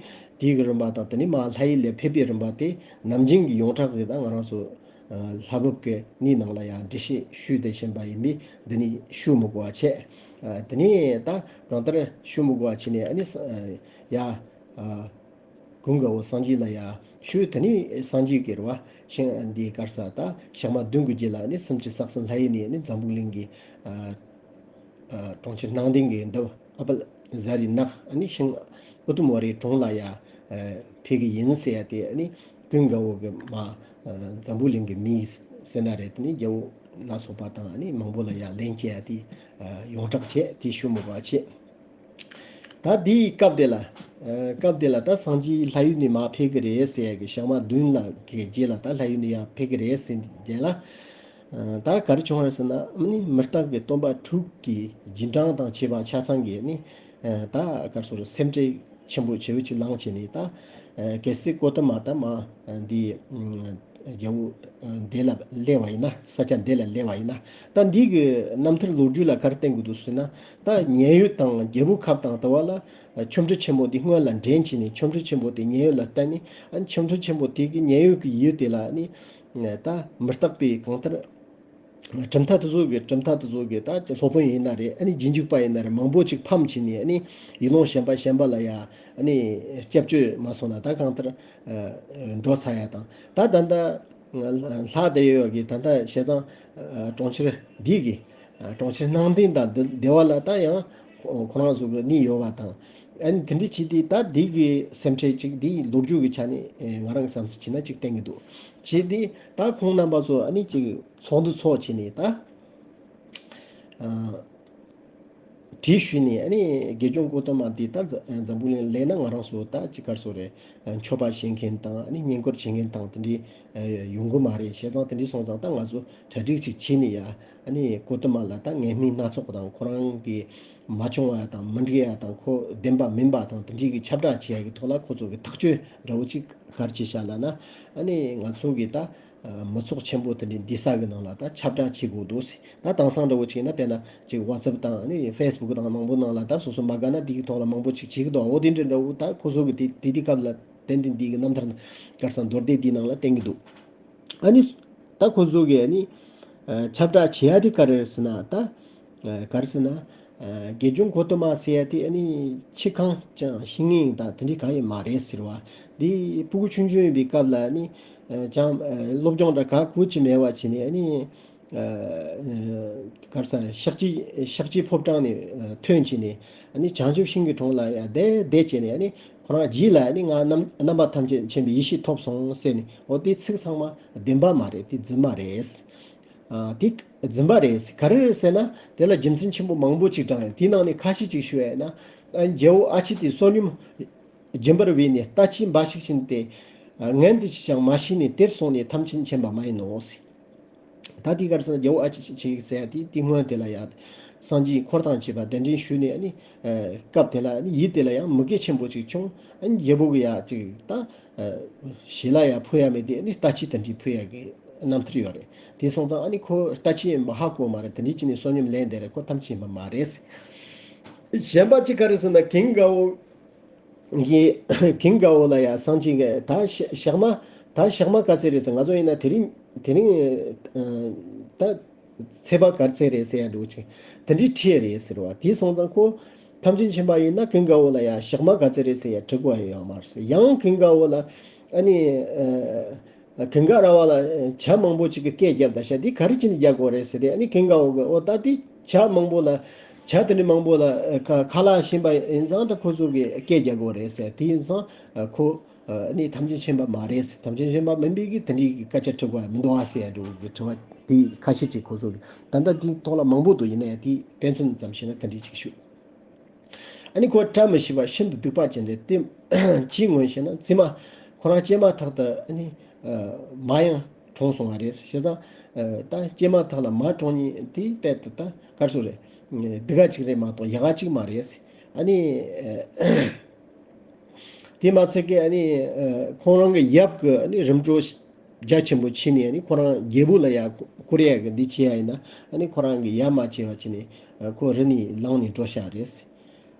དེའི་གི་རིམ་པ་དང་། དེ་ནི་མར་ལྷ་ཡུལ་ལ་ཕེབས་པའི་རིམ་པ་དེ་ནམ་རྒྱུན་གྱི་ཡོངས་གྲགས་ཀྱི་ད་ང་རང་ཚོ་ཨ་ལྷ་བུ་གི་གནས་ནང་ལ་ཡང་འགྲེལ་བཤད་ཞུས་བསྡད་བཞིན་པ་ཡིན་པས་འདི་ནི་ཞུ་མི་དགོས་པ་བྱས། ཨ་དེ་ནི་ད་གང་ལྟར་ཞུ་མི་དགོས་པ་བྱས་ནས་ཨ་ནི་ས་ཨ་ཡ་ཨ། ཀུན་དགའ་བོ་སངས་རྒྱས་ལ་ཡ་ཞུས། དེ་ནས་སངས་རྒྱས་ཀྱིས་རེད་བ། ཤིང་འདི་ག་རེ་ཟེར་ད་ཞག་མ་བདུན་གྱི་རྗེས་ལ་ནི་སུམ་ཅུ་རྩ་གསུམ་ལྷ་ཡུལ་ནས་ནི་འཛམ་བུ་གླིང་གི་ཨ་ཨ་གྲོང་ཁྱེར་སྣང་ལྡན་གྱི་འདབས་ཨ་པ་ལ་ཟ་རི་ནགས་ཨ་ནི་ཤིང་ཨུ་དུམ་ཝ་རའི་གྲོང་ལ་ཡ་ཨ་ཕེབས་ཀྱི་ཡིན་ཟེར་ཡ་དེ་ཨ་ནི་ཀུན་དགའ་བོ་གི་མ་ཨ་འཛམ་བུ་གླིང་གི་མི་ཟེར་ན་རེད། དེ་ནི་རྒྱལ་པོ་ལ་སོགས་པ་དང་ཨ་ནི་མང་པོ་ལ་ཡ་ལན་བྱས་ཡ་དེ་ཨ་ཡོངས་གྲགས་བྱས། དེ་ཞུ་མི་དགོས་པ་བྱས། ད་དེའི་སྐབས་དེ་ལ། ཨ་སྐབས་དེ་ལ་ད་སངས་རྒྱས་ལྷ་ཡུལ་ནས་མར་ཕེབས་ཀྱི་རེད་ཟེར་ཡ་གི་ཞག་མ་བདུན་ལ་གི་རྗེས་ལ་ད་ལྷ་ཡུལ་ནས་ཡར་ཕེབས་ཀྱི་རེད་ཟེར་རྗེས་ལ། ཨ་ད་ག་རེ་བྱུང་བ་ཟེར་ན་ནི་མི་རྟག་གི་སྟོན་པ་དྲུག་གི་རྗེས་འབྲང་དང་བཅས་པ་ཆ་ཚང་གིས་ནི་ཨ་ད་ག་རེ་ཟེར་སེམས་ཁྲལ་ཆེན་པོ་ཆེ་བོ་ཅིག་ལངས་བྱས་ནས་ད་ཨ་གལ་སྲིད་གོ་ཏ་མ་ད་མ་འདི་རྒྱལ་པོ་འདི་ལ་སླེབས་པ་ཡིན་ན། ས་ཆ་འདི་ལ་སླེབས་པ་ཡིན་ན། ད་འདི་གི་རྣམ་ཐར་ལོ་རྒྱུས་ལ་ག་རེ་བསྟན་དགོས་འདུག་ཟེར་ན། ད་མཉན་ཡོད་དང་རྒྱལ་པོའི་ཁབ་དང་དུ་བ་ལ་ཆོ་འཕྲུལ་ཆེན་པོ་འདི་སྔོན་ལ་འདྲེན་བྱས་ནས་ཆོ་འཕྲུལ་ཆེན་པོ་དེ་མཉན་ཡོད་ལ་བསྟན་ནས། ཨ་ནི་ཆོ་འཕྲུལ་ཆེན་པོ་དེ་གི་མཉན་ཡོད་ཀྱི་ཡུལ་དེ་ལ་ནི་ད་མི་རྟག་པའི་གང་ལྟར་ གྲུབ་མཐའ་དེ་ཚོ་གི་གྲུབ་མཐའ་དེ་ཚོ་གི་ད་སློབ་དཔོན་ཡིན་ན་རེད། ཨ་ནི་རྗེས་འཇུག་པ་ཡིན་ན་རེད། མང་པོ་ཅིག་ཕམ་བྱས་ནས། ཨ་ནི་ཡུལ་ལུང་གཞན་པ་གཞན་པ་ལ་ཡ་ཨ་ནི་སྐྱབས་བཅོལ་མ་སོང་ན་ད་གང་ལྟར་ཨ་འགྲོ་ཚར་ཡ་དང་། ད་ད་ལྟ་ལྷག་བསྡད་ཡོད་གི་ད་ལྟ་བྱས་ཙང་ཨ་གྲོང་ཁྱེར་འདི་གི་ཨ་གྲོང་ཁྱེར་ནང་བསྟན་དང་འདི་སྡེ་བ་ལ་ད་ཡང་ཁོ་ཁོ་རང་ཚོ་གི་གནས་ཡོད་པ་དང་། ཨ་ནི་དེ་འདྲ་བྱས་ཏེ་ད་འདི་གི་སེམས་ཁྲལ་ཅིག་འདི་ལོ་རྒྱུས་ཀྱི་ཆ་ནས་ཨེ་ང་རང་གི་བསམ་ཚུལ་བྱས་ན་ཅིག་བསྟན་གི་འདུག་བྱས་ཏེ་ད་ཁོང་རྣམ་པ་ཚོ་ཨ་ནི་ཅིག་ཚོགས་འདུ་ཚོགས་བྱས་ནས་ད་ཨ་གྲོས་ཞུས་ནས། ཨ་ནི་དགེ་སྦྱོང་གོ་ཏ་མ་འདི་ད་འཛམ་འཛམ་བུ་གླིང་ལ་སླེབས་ན་ང་རང་ཚོ་ད་ཅིག་ག་རེ་ཟེར་དགོས་རེད། མཆོད་པ་བྱེད་མཁན་དང་། ཨ་ནི་བསྙེན་བཀུར་བྱེད་མཁན་དང་དེ་འདྲའི་ཡོང་གི་མ་རེད། བྱས་ཙང་དེ་འདྲའི་སོང་ཙང་ད་ང་ཚོ་གྲ་སྒྲིག་ཅིག་བྱས་ནས་ཡ། ཨ་ནི་གོ་ཏ་མ་ལ་ད་ངན་སྨྲས་སྣ་ཚོགས་དང་ཁོ་རང་གི་མ་བྱུང་བ་དང་མི་འགྲིག་ཡ་དང་ཁོ་བདེན་པ་མིན་པ་དང་དེ་འདྲའི་གི་ཁྱབ་བསྒྲགས་བྱེད་ཡ་གི་ཐོག་ལ་ཁོ་ཚོ་གི་ཐག་གཅོད་འདྲ་བོ་ཅིག་ག་རེ་བྱས་ཤག་ལབ་ན། ཨ་ནི་ང་ཚོ་གི་ད་མི་ཚོགས་ཆེན་པོ་དེ་འདྲའི་འདི་ས་གི་ནང་ལ་ད་ཁྱབ་བསྒྲགས་བྱེད་དགོས་འདུག་ཟེར། ད་དེང་སང་འདྲ་བོ་ཅིག་ཡིན་ན་དཔེར་ན་ཅིག་ཝ་ཙེབ་དང་ཨ་ནི་ཕེ་སི་བུག་དང་མང་པོ་ནང་ལ་ད་སོ་སོ་མ་དགའ་ན་དེའི་ཐོག་ལ་མང་པོ་ཅིག་བྱེད་ཀྱི་འདུག་འོ་དེ་འདྲ་འདྲ་བོ་ད་ཁོ་ཚོ་གི་དེ་དེ་དུས་སྐབས་ལ་ཏན་ཏན་དེའི་གི་རྣམ་ཐར་ག་རེ་ཟེར་མདོར་བསྡུས་དེའི་ནང་ལ་བསྟན་གྱི་འདུག་ཨ་ནི་ད་ཁོ་ཚོ་གིས་ཨ་ནི་ཨ་ཁྱབ་བསྒྲགས་བྱེད་ཡ་དེ་ག་རེ་རེད་ཟེར་ན། ད་ཨ་ག་རེ་ཟེར་ན། ཨ་དགེ་སྦྱོང་གོ་ཏ་མ་ཟེར་ཡ་དེ་ཨ་ནི་ཆེ་ཁང་ཅང་ཤེས་ངེས་དང་དེ་འདྲའི་གང་ཡང་མ་རེད་ཟེར་བ། དེ་སྤུ་གུ་ཆུང་ཆུང་ཡིན་པའི་སྐབས་ལ་ཨ་ནི་ཨ་ཅང་ཨ་སློབ་སྦྱོང་འདྲ་ག་གུ་ཅི་མེད་པ་བྱས་ནས། ཨ་ནི་ཨ་ག་རེ་ཟེར། ཤཱཀྱའི་ཤཱཀྱའི་ཕོ་བྲང་ནས་ཨ་ཐོན་བྱས་ནས། ཨ་ནི་བྱང་ཆུབ་ཤིང་གི་དྲུང་ལ་ཡ་བསྡད་བསྡད་བྱས་ནས། ཨ་ནི་ཁོ་རང་རྗེས་ལ་ཨ་ནི་ང་རྣམ་རྣམ་པ་ཐམས་ཅད་མཁྱེན་པའི་ཡེ་ཤེས་ཐོབ་སོང་ཟེར་ནས། འོ་དེ་ཚིག་ཚང་མ་བདེན་པ་མ་རེད། དེ་རྫུན་མ་རེད། ཨ་དེ་རྫུན་པ་རེད། ག་རེ་རེད་ཟེར་ན། དེ་ལ་རྒྱུ་མཚན་ཆེན་པོ་མང་པོ་ཅིག་དྲངས་ཡོད། དེའི་ནང་ནས་ཁ་ཤས་ཅིག་ཞུ་ཡ་ཡིན་ན། ཨ་རྒྱལ་པོ་ཨ་ཕྱི་དེ་བསོད་སྙོམས་སྦྱིན་པར་བས་ནས། ལྟ་ཅི་འབའ་ཞིག་བྱིན་ཏེ། ཨ་ངན་འདི་ཅི་ཞིག་མ་ཤེས་ནས། དེར་སོང་ནས་ཐམས་ཅད་མཁྱེན་པ་མ་ཡིན་ནོ་ཟེར། ད་དེ་ག་རེ་ཟེར་ན། རྒྱལ་པོ་ཨ་ཕྱི་ཅིག་ཟེར་ཡ་དེ་དེ་སྔོན་དེ་ལ་ཡ་སངས་རྒྱས་འཁོར་དང་བཅས་པ་གདན་འདྲེན་ཞུས་ནས། ཨ་ནི་ཨ་སྐབས་དེ་ལ་ཨ་ནི་ཡུལ་དེ་ལ་ཡང་མུ་གེ་ཆེན་པོ་ཅིག་བྱུང་། ཨ་ནི་རྒྱལ་པོ་གི་ཡ་ཅིག་ད་ཨ་ཞལ་ལག་ཡ་ཕུལ་ཡ་མེད་དེ། ཨ་ནི་ལྟ་ཅི་དེ་འདྲའི་ཕུལ་ཡ་གི་རྣམ་ཐར་ཡོད་རེད། དེ་སོང་ཙང་ཨ་ནི་ཁོ་ལྟ་ཅི་ཡིན་པ་ཧ་གོ་མ་རེད། དེ་འདྲའི་བྱས་ནས་བསོད་སྙོམས་ལེན་བསྡད་རེད། ཁོ་ཐམས་ཅད་ཡིན་པ་མ་རེད། གཞན་པ་ཅིག་ག་རེ་ཟེར་ན། ཀུན་དགའ་བོ་གི་ཀུན་དགའ་བོ་ལ་ཡ་སངས་རྒྱས་ཀྱིས་ད་ཞག་ཞག་མ་ད་ཞག་མ་ག་ཚད་རེད་ཟེར། ང་ཚོ་ཡིན་ན་དེ་རིང་དེ་རིང་ཨ་ད་ཚེས་པ་ག་ཚད་རེད་ཟེར་ཡ་འདྲ་བོ་ཅིག་དེ་འདྲའི་དྲིས་ཡ་རེད་ཟེར་བ། དེ་སོང་ཙང་ཁོ་ཐམས་ཅད་མཁྱེན་པ་ཡིན་ན་ཀུན་དགའ་བོ་ལ་ཡ་ཞག་མ་ག་ཚད་རེད་ཟེར་ཡ་དྲི་དགོས་ཡ་ཡོད་མ་རེད་ཟེར། ཡང་ཀུན་དགའ་བོ་ལ་ཨ་ནི་ཨ་ཀུན་དགའ་ར་བ་ལ་ཇ་མང་པོ་ཅིག་གི་སྐད་བརྒྱབ་ད་ཤག་དེ་ག་རེ་བྱས་ནས་རྒྱག་དགོས་རེད་ཟེར་ཏེ། ཨ་ནི་ཀུན་དགའ་བོ་གིས་འོ་ད་དེ་ཇ་མང་པོ་ལ་ཇ་དེ་འདྲ་མང་པོ་ལ་ཨ་ཁ་ཁ་ལག་བྱིན་པ་ཡིན་ཙང་ད་ཁོ་ཚོ་གིས་སྐད་རྒྱག་དགོས་རེད་ཟེར། དེ་ཡིན་ཙང་ཨ་ཁོ་ཨ་ནི་ཐམས་ཅད་མཁྱེན་པ་མ་རེད་ཟེར། ཐམས་ཅད་མཁྱེན་པ་མིན་པའི་གི་དེ་འདྲའི་གི་སྐད་ཆ་དྲི་དགོས་ཡ་མི་འདུག་ཨ་ཟེར་ཡ་འདྲ་བོ་གི་དྲི་བ་དེ་ཁ་ཤས་ཅིག་ཁོ་ཚོ་གིས། ད་ལྟ་དེའི་ཐོག་ལ་མང་པོ་འདུག་ཡིན་ན་ཡང་དེའི་དཔེ་མཚོན་ཙམ་བཤད་ན་དེ་འདྲའི་ཅིག་ཞུ། ཨ་ནི་ཁོ་བཀྲ་མི་ཤིས་པ་ཤིན་ཏུ་སྡིག་པ་ཅན་རེད། དེ་ཅིའི་ངོ་ཟེར་ན། མཚན་མ་ཁོ་རང་སྐྱེས་མ་ཐག་ཏུ་ཨ་ནི་ཨ་མ་ཡང་གྲོངས་སོང་བ་རེད། བྱས་ཙང་ཨ་ད་སྐྱེས་མ་ཐག་ལ་མ་གྲོངས་མཁན་དེ་དཔེ་དེ་ད་ག་རེ་ཟེར་དགོས་རེད། སྡུག་ག་ཅིག་རེད་མ་གཏོགས་ཡག་ག་ཅིག་མ་རེད། ཨ་ནི་ཨ་དེ་མ་ཚད་ཀྱི་ཨ་ནི་ཨ་ཁོང་རང་གི་ཡབ་ཀྱིས་ཨ་ནི་རིམ་གྲོ་རྒྱ་ཆེན་པོ་བྱས་ནས། ཨ་ནི་ཁོ་རང་རྒྱལ་པོ་ལ་ཡ་བསྐུར་ཡ་གི་འདི་བྱས་ཡ་ཡིན་ན། ཨ་ནི་ཁོ་རང་གི་ཡ་མ་བྱས་པ་བྱས་ནས་ཨ་ཁོ་རི་ནས་ལངས་ནས་འགྲོ་ཤག་རེད།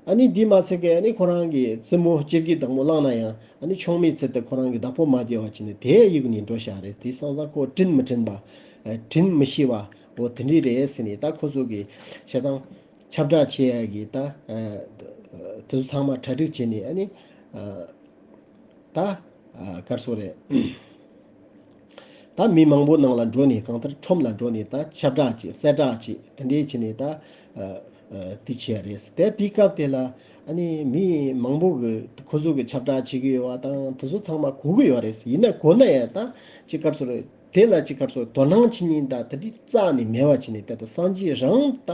ཨ་ནི་འདི་མ་ཚད་ཀྱི་ཨ་ནི་ཁོ་རང་གི་བཙུན་མོ་སྐྱེ་དགུའི་བདག་མོ་བླངས་ན་ཡང་། ཨ་ནི་ཆུང་མའི་ཚུལ་དུ་ཁོ་རང་གི་བདག་པོ་མ་བརྒྱབ་པ་བྱས་ནས་དེ་གཡུགས་ནས་འགྲོ་ཤག་རེད། དེ་སོང་ཙང་ཁོ་དྲིན་མི་དྲན་པ། ཨ་དྲིན་མི་ཤེས་པ། འོ་དེ་འདྲ་རེད་ཟེར་ནས། ད་ཁོ་ཚོ་གི་བྱས་ཙང་ཁྱབ་བསྒྲགས་བྱེད་ཡ་གི་ད་ཨ་དེ་ཚོ་ཚང་མ་གྲ་སྒྲིག་བྱས་ནས། ཨ་ནི་ཨ་ད་ཨ་ག་རེ་ཟེར་དགོས་རེད། ད་མི་མང་པོ་ནང་ལ་འགྲོ་ནས། གང་ལྟར་ཁྲོམ་ལ་འགྲོ་ནས་ད་ཁྱབ་བསྒྲགས་བྱས། གསལ་བསྒྲགས་བྱས། དེ་འདྲས་བྱས་ནས་ད་ཨ་ཨ་དེ་བྱས་རེད། དེ་དེའི་སྐབས་དེ་ལ་ཨ་ནི་མི་མང་པོ་གིས་ཁོ་ཚོ་གི་ཁྱབ་བསྒྲགས་བྱེད་ཀྱི་ཡོད་པ་དང་དེ་ཚོ་ཚང་མ་གོ་གི་ཡོད་རེད། ཡིན་ན་གོ་ན་ཡང་ད་ཅིག་ག་རེ་ཟེར་དགོས་རེད། དེ་ལ་ཅིག་ག་རེ་ཟེར་དགོས་རེད། དོ་སྣང་བྱེད་མཁན་ད་དེ་འདྲས་རྩ་ནས་མེད་པ་བྱས་ནས། དཔེ་ད་སངས་རྒྱས་རང་ད་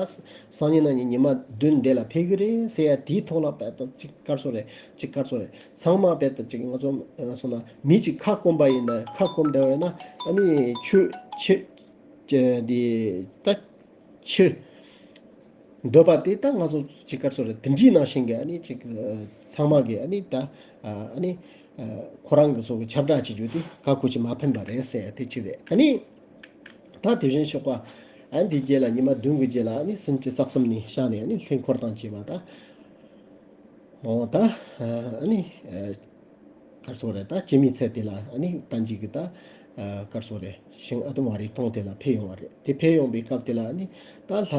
སང་ཉིན་གནངས་ཉིན་ཉི་མ་བདུན་འདི་ལ་ཕེབས་ཀྱི་རེད་ཟེར་ཡ་དེའི་ཐོག་ལ་དཔེ་ད་ཅིག་ག་རེ་ཟེར་དགོས་རེད། ཅིག་ག་རེ་ཟེར་དགོས་རེད། ཚང་མ་དཔེ་ད་ཅིག་ང་ཚོ་ང་སོང་ན་མི་ཅིག་ཁ་སྐོམ་པ་ཡིན་ན། ཁ་སྐོམ་བསྡད་པ་ཡིན་ན་ཨ་ནི་ཆུ་ཆུ་འདི་ད་ཆུ་འདོད་པ་དེ་ད་ང་ཚོ་ཅིག་ག་རེ་ཟེར་དགོས་རེད། དེ་འདྲའི་ནང་བཞིན་གྱི་ཨ་ནི་ཅིག་ཚང་མ་གི་ཨ་ནི་ད་ཨ་ནི་ཁོ་རང་གི་ཚོ་གི་ཁྱབ་བསྒྲགས་བྱེད་རྒྱུ་དེ་ག་གོ་ཅིག་མ་ཕན་པ་རེད་ཟེར་ཡ་དེ་གཅིག་རེད། ཨ་ནི་ད་དེ་བཞིན་གཤེགས་པ་ཨ་ནི་དེའི་རྗེས་ལ་ཉི་མ་བདུན་གྱི་རྗེས་ལ་ཨ་ནི་སེམས་ཅན་རྩ་གསུམ་ནས་བཤགས་ནས། ཨ་ནི་ལྷའི་འཁོར་དང་བཅས་པ་དང་། འོ་ད་ཨ་ནི་ཨ་ག་རེ་ཟེར་དགོས་རེད། ད་སྐྱེད་མོས་ཚལ་དེ་ལ་ཨ་ནི་ད་ཅིག་གི་ད་ ཨ་གར་སོང་རེད། ཤིང་ཨ་དུམ་བ་རའི་གྲོང་དེ་ལ་ཕེབས་ཡོང་བ་རེད། དེ་ཕེབས་ཡོང་པའི་སྐབས་དེ་ལ་ཨ་ནི་ད་ལྷ་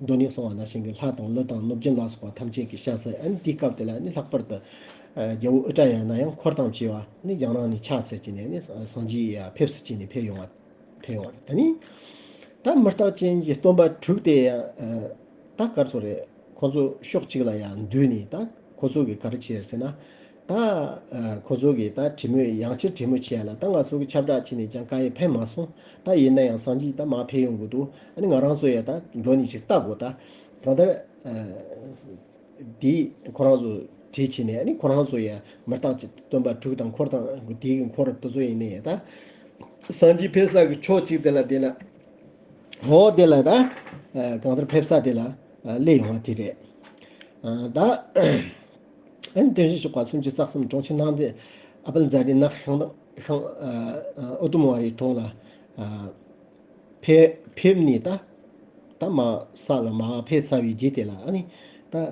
མདོ་ནས་གསུངས་པ་ནང་བཞིན་གྱི་ལྷ་དང་ཀླུ་དང་གནོད་སྦྱིན་ལ་སོགས་པ་ཐམས་ཅད་ཀྱིས་ཤ་ཚ། ཨ་ནི་དེའི་སྐབས་དེ་ལ་ཨ་ནི་ལྷག་པར་དུ་ཨ་རྒྱལ་པོ་ཨུ་ཏྲ་ཡ་ན་ཡང་འཁོར་དང་བཅས་པ་ཨ་ནི་རྒྱང་རིང་ནས་ཕྱག་འཚལ་གྱིས་ནས་ཨ་ནི་སངས་རྒྱས་ཡར་ཕེབས་སུ་བཅུག་ནས་ཕེབས་ཡོང་བ། ཕེབས་ཡོང་བ་རེད། ད་ནི་ད་མི་རྟག་ཅན་གྱི་སྟོན་པ་དྲུག་དེ་ཡང་ཨ་ད་གར་སོང་རེད། ཁོ་ཚོ་ཕྱོགས་གཅིག་ལ་ཡར་འདུས་ནས་ད་ཁོ་ཚོ་གིས་ག་རེ་བྱས་ཟེར་ན། ད་ཨ་ཁོ་ཚོ་གིས་ད་གྲོས་མོལ་ཡང་བསྐྱར་གྲོས་མོལ་བྱས་ལ། ད་ང་ཚོ་གིས་ཁྱབ་བསྒྲགས་བྱས་ནས་ཀྱང་གང་ཡང་ཕན་མ་སོང་། ད་ཡིན་ན་ཡང་སངས་རྒྱས་ད་མར་ཕེབས་ཡོང་གི་འདུག་ཨ་ནི་ང་རང་ཚོ་ཡང་ད་འགྲོ་ནས་ཅིག་ལྟ་དགོས། ད་གང་ལྟར་ཨ་དེ་ཁོ་རང་ཚོ་གྲོས་བྱས་ནས། ཨ་ནི་ཁོ་རང་ཚོ་ཡང་མི་རྟག་ཅན་སྟོན་པ་དྲུག་དང་འཁོར་དང་དེ་གི་འཁོར་དེ་ཚོ་ཡིན་ནའི་ད་སངས་རྒྱས་ཕེབས་ས་གི་ཕྱོགས་གཅིག་དེ་ལ་དེ་ལ། འོ་དེ་ལ་ད་ཨ་གང་ལྟར་ཕེབས་ས་དེ་ལ་ཨ་སླེབས་ཡོང་བ་དེ་རེད། ཨ་ད་ཨ་ནི་དེ་བཞིན་གཤེགས་པ་སུམ་ཅུ་རྩ་གསུམ་དྲུང་ཆེན་སྣང་བརྙན་ཨ་པད་ཛ་རི་ནག་ཤང་ཤང་ཨ་ཨ་ཨུ་དུམ་ཝ་རའི་གྲོང་ལ་ཨ་ཕེབས་ཕེབས་ནས་ད་ད་མར་ས་ལ་མར་ཕེབས་ཚར་བའི་རྗེས་དེ་ལ་ཨ་ནི་ད་ཨ་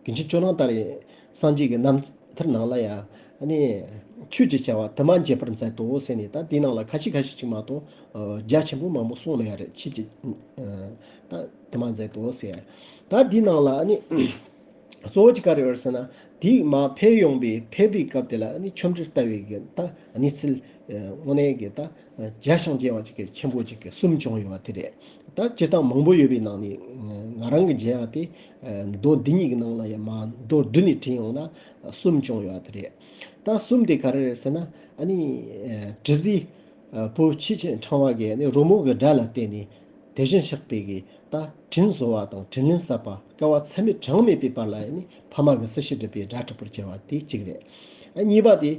གིན་ཆེན་ཇོ་ནང་ད་རེས་སངས་རྒྱས་ཀྱི་རྣམ་ཐར་ནང་ལ་ཡང་ཨ་ནི་ཆོས་ཀྱི་བྱ་བ་དུ་མ་མཛད་པར་མཛད་དོ་ཟེར་ནས། ད་དེའི་ནང་ལ་ཁ་ཤས་ཁ་ཤས་ཅིག་མ་གཏོགས་ཨ་རྒྱ་ཆེན་པོ་མང་པོ་གསུངས་མེད་ཡ་རེད། ཆོས་ཀྱི་ཨ་ད་དུ་མ་མཛད་དོ་ཟེར། ད་དེའི་ནང་ལ་ཨ་ནི་གཙོ་བོ་ཅིག་ག་རེ་ཡོད་ཟེར་ན། དེའི་མར་ཕེབས་ཡོང་པའི་ཕེབས་པའི་སྐབས་དེ་ལ་ཨ་ནི་ཆོ་འཕྲུལ་ལྟ་བུའི་གི་ད་གནས་ཚུལ་ཨ་དངོས་གནས་གི་ད་ཨ་རྒྱ་ཞིང་མཇལ་བ་ཅིག་གི་ཆེན་པོ་ཅིག་གི་གསུམ་བྱུང་ཡོད་པ་དེ་རེད། ད་སྤྱིར་བཏང་མང་པོ་ཡོད་པའི་ནང་ནས་ང་རང་གི་མཇལ་བ་དེ་ཨ་མདོ་འདི་ཉིད་ཀྱི་ནང་ལ་ཡང་མར་མདོར་བསྡུས་ནས་དྲིས་ཡོང་ན་གསུམ་བྱུང་ཡོད་པ་དེ་རེད། ད་གསུམ་དེ་ག་རེ་རེད་ཟེར་ན། ཨ་ནི་ཨ་དྲི་ཟའི་ཨ་བུ་ཆོས་ཀྱི་ཕྲེང་བ་གིས་ཨ་ནི་རོལ་མོ་གི་སྒྲ་ལ་བརྟེན་ནས་དེ་བཞིན་གཤེགས་པའི་གི་ད་དྲིན་གཟོ་བ་དང་དྲིན་ལན་གསབ་པ། བསྐལ་པ་ཚད་མེད་གྲངས་མེད་པའི་བར་ལ་ཨ་ནི་ཕ་མ་གི་སྲི་ཞུ་སྒྲུབ་པའི་སྒྲ་གྲགས་པར་གྱུར་པ་དེ་གཅིག་རེད། ཨ་གཉིས་པ་དེ་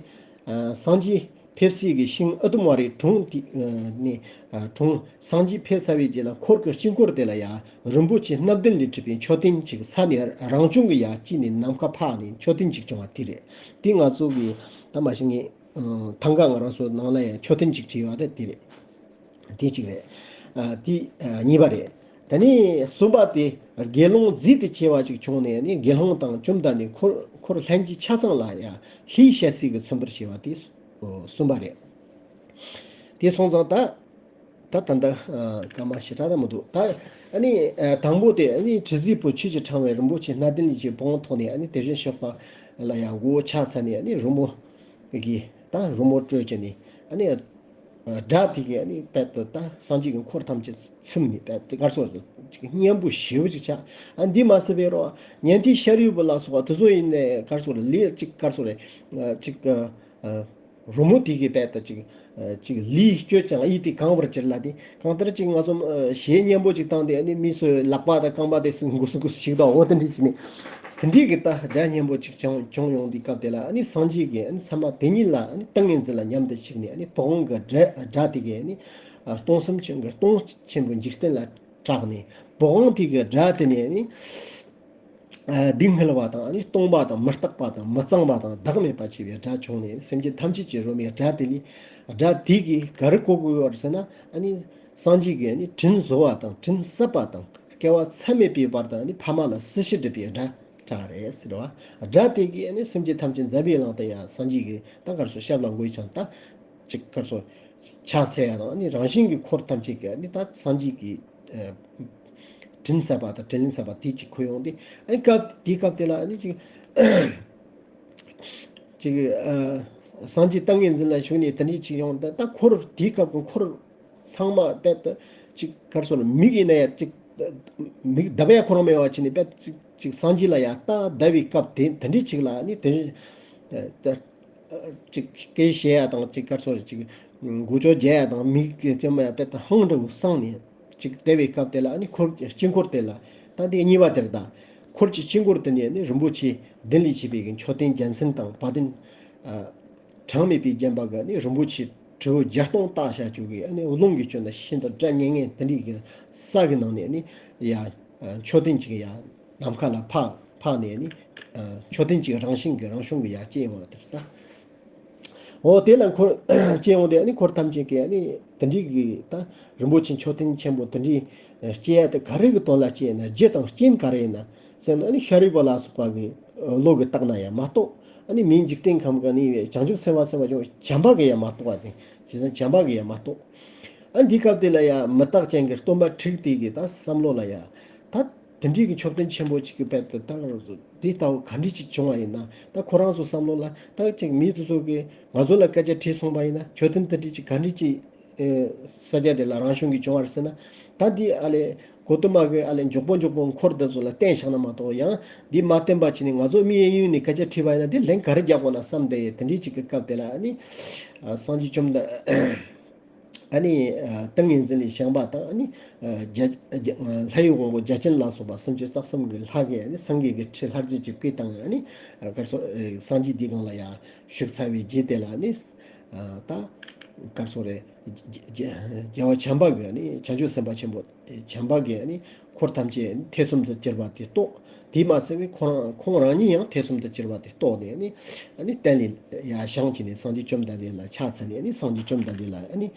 ཨ་སངས་རྒྱས་ཕེབས་སའི་གི་ཤིང་ཨུ་དུམ་ཝ་རའི་གྲོང་དེ་ཨ་ནི་ཨ་གྲོང་སངས་རྒྱས་ཕེབས་ཚར་བའི་རྗེས་ལ་འཁོར་གྱི་དཀྱིལ་འཁོར་དེ་ལ་ཡང་རིན་པོ་ཆེ་སྣ་བདུན་ལས་གྲུབ་པའི་མཆོད་རྟེན་ཅིག་ས་ནས་རང་བྱུང་གི་ཡར་སྐྱེས་ནས་ནམ་མཁའ་འཕགས་ནས་མཆོད་རྟེན་ཅིག་བྱུང་བ་དེ་རེད། དེ་ང་ཚོ་གི་ད་མ་གཞི་ངས་ཐང་ག་ང་རང་ཚོ་ནང་ལ་ཡང་མཆོད་རྟེན་ཅིག་བྲིས་ཡོད་པ་དེ་དེ་རེད། དེ་གཅིག་རེད། ཨ་དེ་ཨ་གཉིས་པ་རེད། ད་ནི་གསུམ་པ་དེ་དགེ་སློང་རྫས་དེ་ཆེ་བ་ཅིག་བྱུང་ནས་ནི་དགེ་སློང་དང་བཅོམ་ལྡན་འདས་འཁོར་འཁོར་ལྷན་ཅིག་ཆ་ཚང་ལ་ཡང་ལྷའི་ཞལ་ཟས་ཀྱིས་མཚོན་པར་བྱས་པ་དེ་གསུམ་པ་རེད། དེ་སོང་ཙང་ད་ད་ད་ལྟ་ཨ་སྐར་མ་ཞེ་དྲག་ད་མི་འདུག་ད་ཨ་ནི་ཨ་དང་པོ་དེ་ཨ་ནི་དྲི་ཟའི་བུ་ཆོས་ཀྱི་ཕྲེང་བའི་རིན་པོ་ཆེ་སྣ་བདུན་ལས་ཀྱི་བུ་གུ་ཐོགས་ནས་ཨ་ནི་དེ་བཞིན་གཤེགས་པ་ལ་ཡང་མགོ་བོ་ཕྱག་འཚལ་ནས། ཨ་ནི་རོལ་མོ་གི་ད་རོལ་མོ་དཀྲོལ་བྱས་ནས། ཨ་ནི་ཨ་སྒྲ་དེ་གིས་ཨ་ནི་དཔལ་དུ་ད་སངས་རྒྱས་ཀྱི་འཁོར་ཐམས་ཅད་ཚིམ་ནས། དཔལ་དུ་གར་སོང་ཟེར་ཅིག་སྙན་པོ་ཞེ་པོ་ཅིག་ཆགས། ཨ་འདི་མ་ཚད་པའི་རོ་ཉན་ཐོས་ཤཱ་རིའི་བུ་ལ་སོགས་པ་དེ་ཚོ་ཡིན་ནས་གར་སོང་རེད། ལས་ཅིག་གར་སོང་རེད། ཨ་ཅིག་ཨ་ཨ་རོལ་མོ་དེ་གིས་དཔལ་དུ་ཅིག་ཨ་ཅིག་ལུས་བསྐྱོད་ཅིང་ཡིད་དེ་གང་བར་གྱུར་ལ། དེ་གང་ལྟར་ཅིག་ང་ཚོ་ཨ་གཞས་སྙན་པོ་ཅིག་བཏང་སྟེ། ཨ་ནི་མི་ཚོའི་ལག་པ་དང་རྐང་པ་དེ་སུ་འགུ་སུ་འགུ་སུ་ཞིག་དང་འོ་དེ་འདྲ་ཞིག་ནས། དེ་འདྲའི་གི་ད་སྒྲ་སྙན་པོ་ཅིག་བྱུང་བྱུང་ཡོང་དུས་སྐབས་དེ་ལ། ཨ་ནི་སངས་རྒྱས་ཀྱིས་ཨ་ནི་ཚད་མ་དེ་ཉིད་ལ་ཨ་ནི་ཏིང་ངེ་འཛིན་ལ་མཉམ་དུ་ཞུགས་ནས། ཨ་ནི་བུ་གུ་གི་སྒྲ་སྒྲ་དེ་གིས་ཨ་ནི་ཨ་སྟོང་གསུམ་ཆེན་གྱི་སྟོང་ཆེན་པོའི་འཇིག་རྟེན་ལ་གྲགས་ནས། བུ་གུ་དེ་གི་སྒྲ་དེ་ནས་ཨ་ནི་ཨ་སྡུག་བསྔལ་བ་དང་། ཨ་ནི་སྟོང་པ་དང་། མི་རྟག་པ་དང་། མི་གཙང་བ་དང་། བདག་མེད་པ་ཞེས་པའི་སྒྲ་བྱུང་ནས། སེམས་ཅན་ཐམས་ཅད་ཀྱི་རོལ་མོའི་སྒྲ་དེ་ལས། སྒྲ་དེ་གིས་ག་རེ་གོ་དགོས་ཡོད་རེད་ཟེར་ན། ཨ་ནི་སངས་རྒྱས་ཀྱིས་ནི་དྲིན་གཟོ་བ་དང་། དྲིན་གསབ་པ་དང་། བསྐལ་པ་ཚད་མེད་པའི་བར་དུ་ནི་ཕ་མ་ལ་སྲི་ཞུ་སྒྲུབ་པའི་སྒྲ་གྲགས་རེད་ཟེར་བ། སྒྲ་དེ་གིས་ནི་སེམས་ཅན་ཐམས་ཅད་འཛམ་བུའི་གླིང་དུ་ཡང་སངས་རྒྱས་ཀྱིས་ད་གར་སོང་ཞབས་ལ་འགོད་ཅིང་ད་ཅིག་གར་སོང་ཕྱག་འཚལ་ཡ་དང་། ནི་རང་བཞིན་གྱི་འཁོར་ཐམས་ཅད་ཀྱིས་ནི་ད་སངས་རྒྱས་ཀྱི་ཨ་དྲིན་གསབ་པ་དང་དྲིན་ལན་གསབ་པ་དེ་ཅིག་གོ་ཡོང་སྟེ། ཨ་ནི་སྐབས་དེའི་སྐབས་དེ་ལ་ནི་ཅིག་ཅིག་ཨ་སངས་རྒྱས་ཏིང་ངེ་འཛིན་ལ་ཞུགས་ནས་དེ་འདྲའི་ཅིག་ཡོང་། ད་ད་འཁོར་དེའི་སྐབས་ཀྱི་འཁོར་ཚང་མ་དཔལ་དུ་ཅིག་གར་སོང་ལ་མིག་ཡིན་ན་ཡང་ཅིག་མིག་བརྡབ་ཡ་ཁོ་རང་མེད་པ་བྱས་ནས་དཔལ་ཅིག་ཅིག་སངས་རྒྱས་ལ་ཡང་ལྟ་བསྡད་པའི་སྐབས་དེ་དེ་འདྲའི་ཅིག་ལ་ནི་དེ་ད་ཅིག་སྐད་བཤད་ཡ་དང་ཅིག་གར་སོང་ཅིག་མགོ་ལྕོག་རྒྱག་ཡ་དང་མིག་གི་ཅི་མ་ཡ་དཔལ་དུ་ཧང་འདྲ་བོ་སངས་ནས། ཅིག་བལྟས་པའི་སྐབས་དེ་ལ་ཨ་ནི་འཁོར་གྱི་དཀྱིལ་འཁོར་དེ་ལ། ད་དེ་གཉིས་པ་དེར་ད་འཁོར་གྱི་དཀྱིལ་འཁོར་དེ་ནས་ནི་རིན་པོ་ཆེ་བདུན་ལས་བྱས་པའི་གི་མཆོད་རྟེན་རྒྱལ་མཚན་དང་བ་དན་ཨ་གྲངས་མེད་པས་བརྒྱན་པ་གི་ནི་རིན་པོ་ཆེ་དྲིལ་བུ་བརྒྱ་སྟོང་བཏགས་བཞག་ཅིག་གི་ཨ་ནི་རླུང་གིས་བསྐྱོད་ན་ཤིན་ཏུ་སྒྲ་སྙན་ངེས་དེ་འདྲའི་གི་ས་གི་ནང་ནས་ནི་ཡ་མཆོད་རྟེན་ཅིག་ཡ་ནམ་མཁའ་ལ་འཕགས་འཕགས་ནས་ནི་མཆོད་རྟེན་ཅིག་རང་བཞིན་གི་རང་བྱུང་གི་ཡ་སྐྱེས་ཡོང་བ་དེ་རེད་ད། འོ་དེ་ལ་འཁོར་སྐྱེ་ཡོང་དུས་ཨ་ནི་འཁོར་ཐམས་ཅད་ཀྱིས་ཨ་ནི་དེ་འདྲའི་གི་ད་རིན་པོ་ཆེ་མཆོད་རྟེན་ཆེན་པོ་དེ་འདྲའི་སྐྱེ་ཡ་དེ་ག་རེ་གི་དོན་ལ་སྐྱེ་ཡིན་ན། རྒྱུ་དང་རྐྱེན་ག་རེ་ཡིན་ན་ཟེར་ན། ཨ་ནི་ཤཱ་རིའི་བུ་ལ་སོགས་པ་གི་བློ་གིས་བརྟགས་ན་ཡང་མ་རྟོགས། ཨ་ནི་མིའི་འཇིག་རྟེན་ཁམས་ཀྱི་ནི་བྱང་ཆུབ་སེམས་དཔའ་སེམས་དཔའ་ཆུང་བྱམས་པ་གིས་ཡང་མ་རྟོགས་པ་དེ། བྱས་ཙང་བྱམས་པ་གིས་ཡང་མ་རྟོགས། ཨ་འདི་སྐབས་དེ་ལ་ཡང་མི་རྟག་ཅན་གྱི་སྟོན་པ་ཁྲིག་དེ་གི་ད་བསམ་བློ་ལ་ཡང་ད་དེ་འདྲའི་གི་མཆོད་རྟེན་ཆེན་པོ་ཅིག་གི་དཔེ་དེ་ད་འདི་ལྟ་བུ་ག་འདྲ་ཅིག་བྱུང་བ་ཡིན་ན། ད་ཁོ་རང་ཚོ་བསམ་བློ་ལ་ད་ཅིག་མི་དེ་ཚོ་གི་ང་ཚོ་ལ་སྐད་ཆ་དྲིས་སོང་བ་ཡིན་ན། མཆོད་རྟེན་དེ་འདྲ་ཅིག་ག་འདྲ་ཅིག་ས་ཆ་དེ་ལ་རང་བྱུང་གི་བྱུང་བ་རེད་ཟེར་ན། ད་འདི་ཨ་ལས་གོ་ཏུ་མ་གི་ཨ་ལས་མགྱོགས་པོ་མགྱོགས་པོ་འཁོར་དེ་ཚོ་ལ་བསྟན་བཞག་ན་མ་གཏོགས། ཡང་འདི་མ་བསྟན་པ་བྱས་ནས་ང་ཚོ་མི་གཡས་གཡོན་ནས་སྐད་ཆ་དྲིས་པ་ཡིན་ན་འདི་ལན་ག་རེ་རྒྱག་དགོས་ན་བསམ་བསྡད་ཡོད། དེ་འདྲའི་ཅིག་གི་སྐབས་དེ་ལ་ཨ་ནི་སངས་རྒྱས་བཅོམ་ལྡན། ཨ་ནི་ཏིང་ངེ་འཛིན་ལས་བྱུང་བ་དང་། ཨ་ནི་རྒྱ་རྒྱ་ལྷ་ཡི་དབང་པོ་བརྒྱ་བྱིན་ལ་སོགས་པ་སུམ་ཅུ་རྩ་གསུམ་གྱི་ལྷ་གིས་ཨ་ནི་སངས་རྒྱས་ཀྱི་ཁྲི་ལྷ་རྫས་ཀྱི་སྐུའི་སྟེང་ཨ་ནི་གར་སོང་། སངས་རྒྱས་འདི་སྒང་ལ་ཡང་བཞུགས་ཚར་བའི་རྗེས་དེ་ལ་ཨ་ནི་ད་གར་སོང་རེད། རྒྱལ་བ་བྱམས་པ་གིས་ཨ་ནི་བྱང་ཆུབ་སེམས་དཔའ་ཆེན་པོ་བྱམས་པ་གིས་ཨ་ནི་འཁོར་ཐམས་ཅད་ཐེ་ཚོམ་དུ་གྱུར་པ་དེ་རྟོགས། དེས་མ་ཚད་པའི་ཁོ་རང་ཁོང་རང་ཉིད་ཡང་ཐེ་ཚོམ་དུ་གྱུར་པ་དེ་རྟོགས་ནས་ཨ་ནི་ཨ་ནི་སྟན་ལས་ཡར་བཞེངས་བྱས་ནས་སངས་རྒྱས་བཅོམ་ལྡན་འདས་ལ་ཕྱག་འཚལ་ནས། ཨ་ནི་སངས་རྒྱས་བཅོམ་ལྡན་འདས་ལ་ཨ་ནི་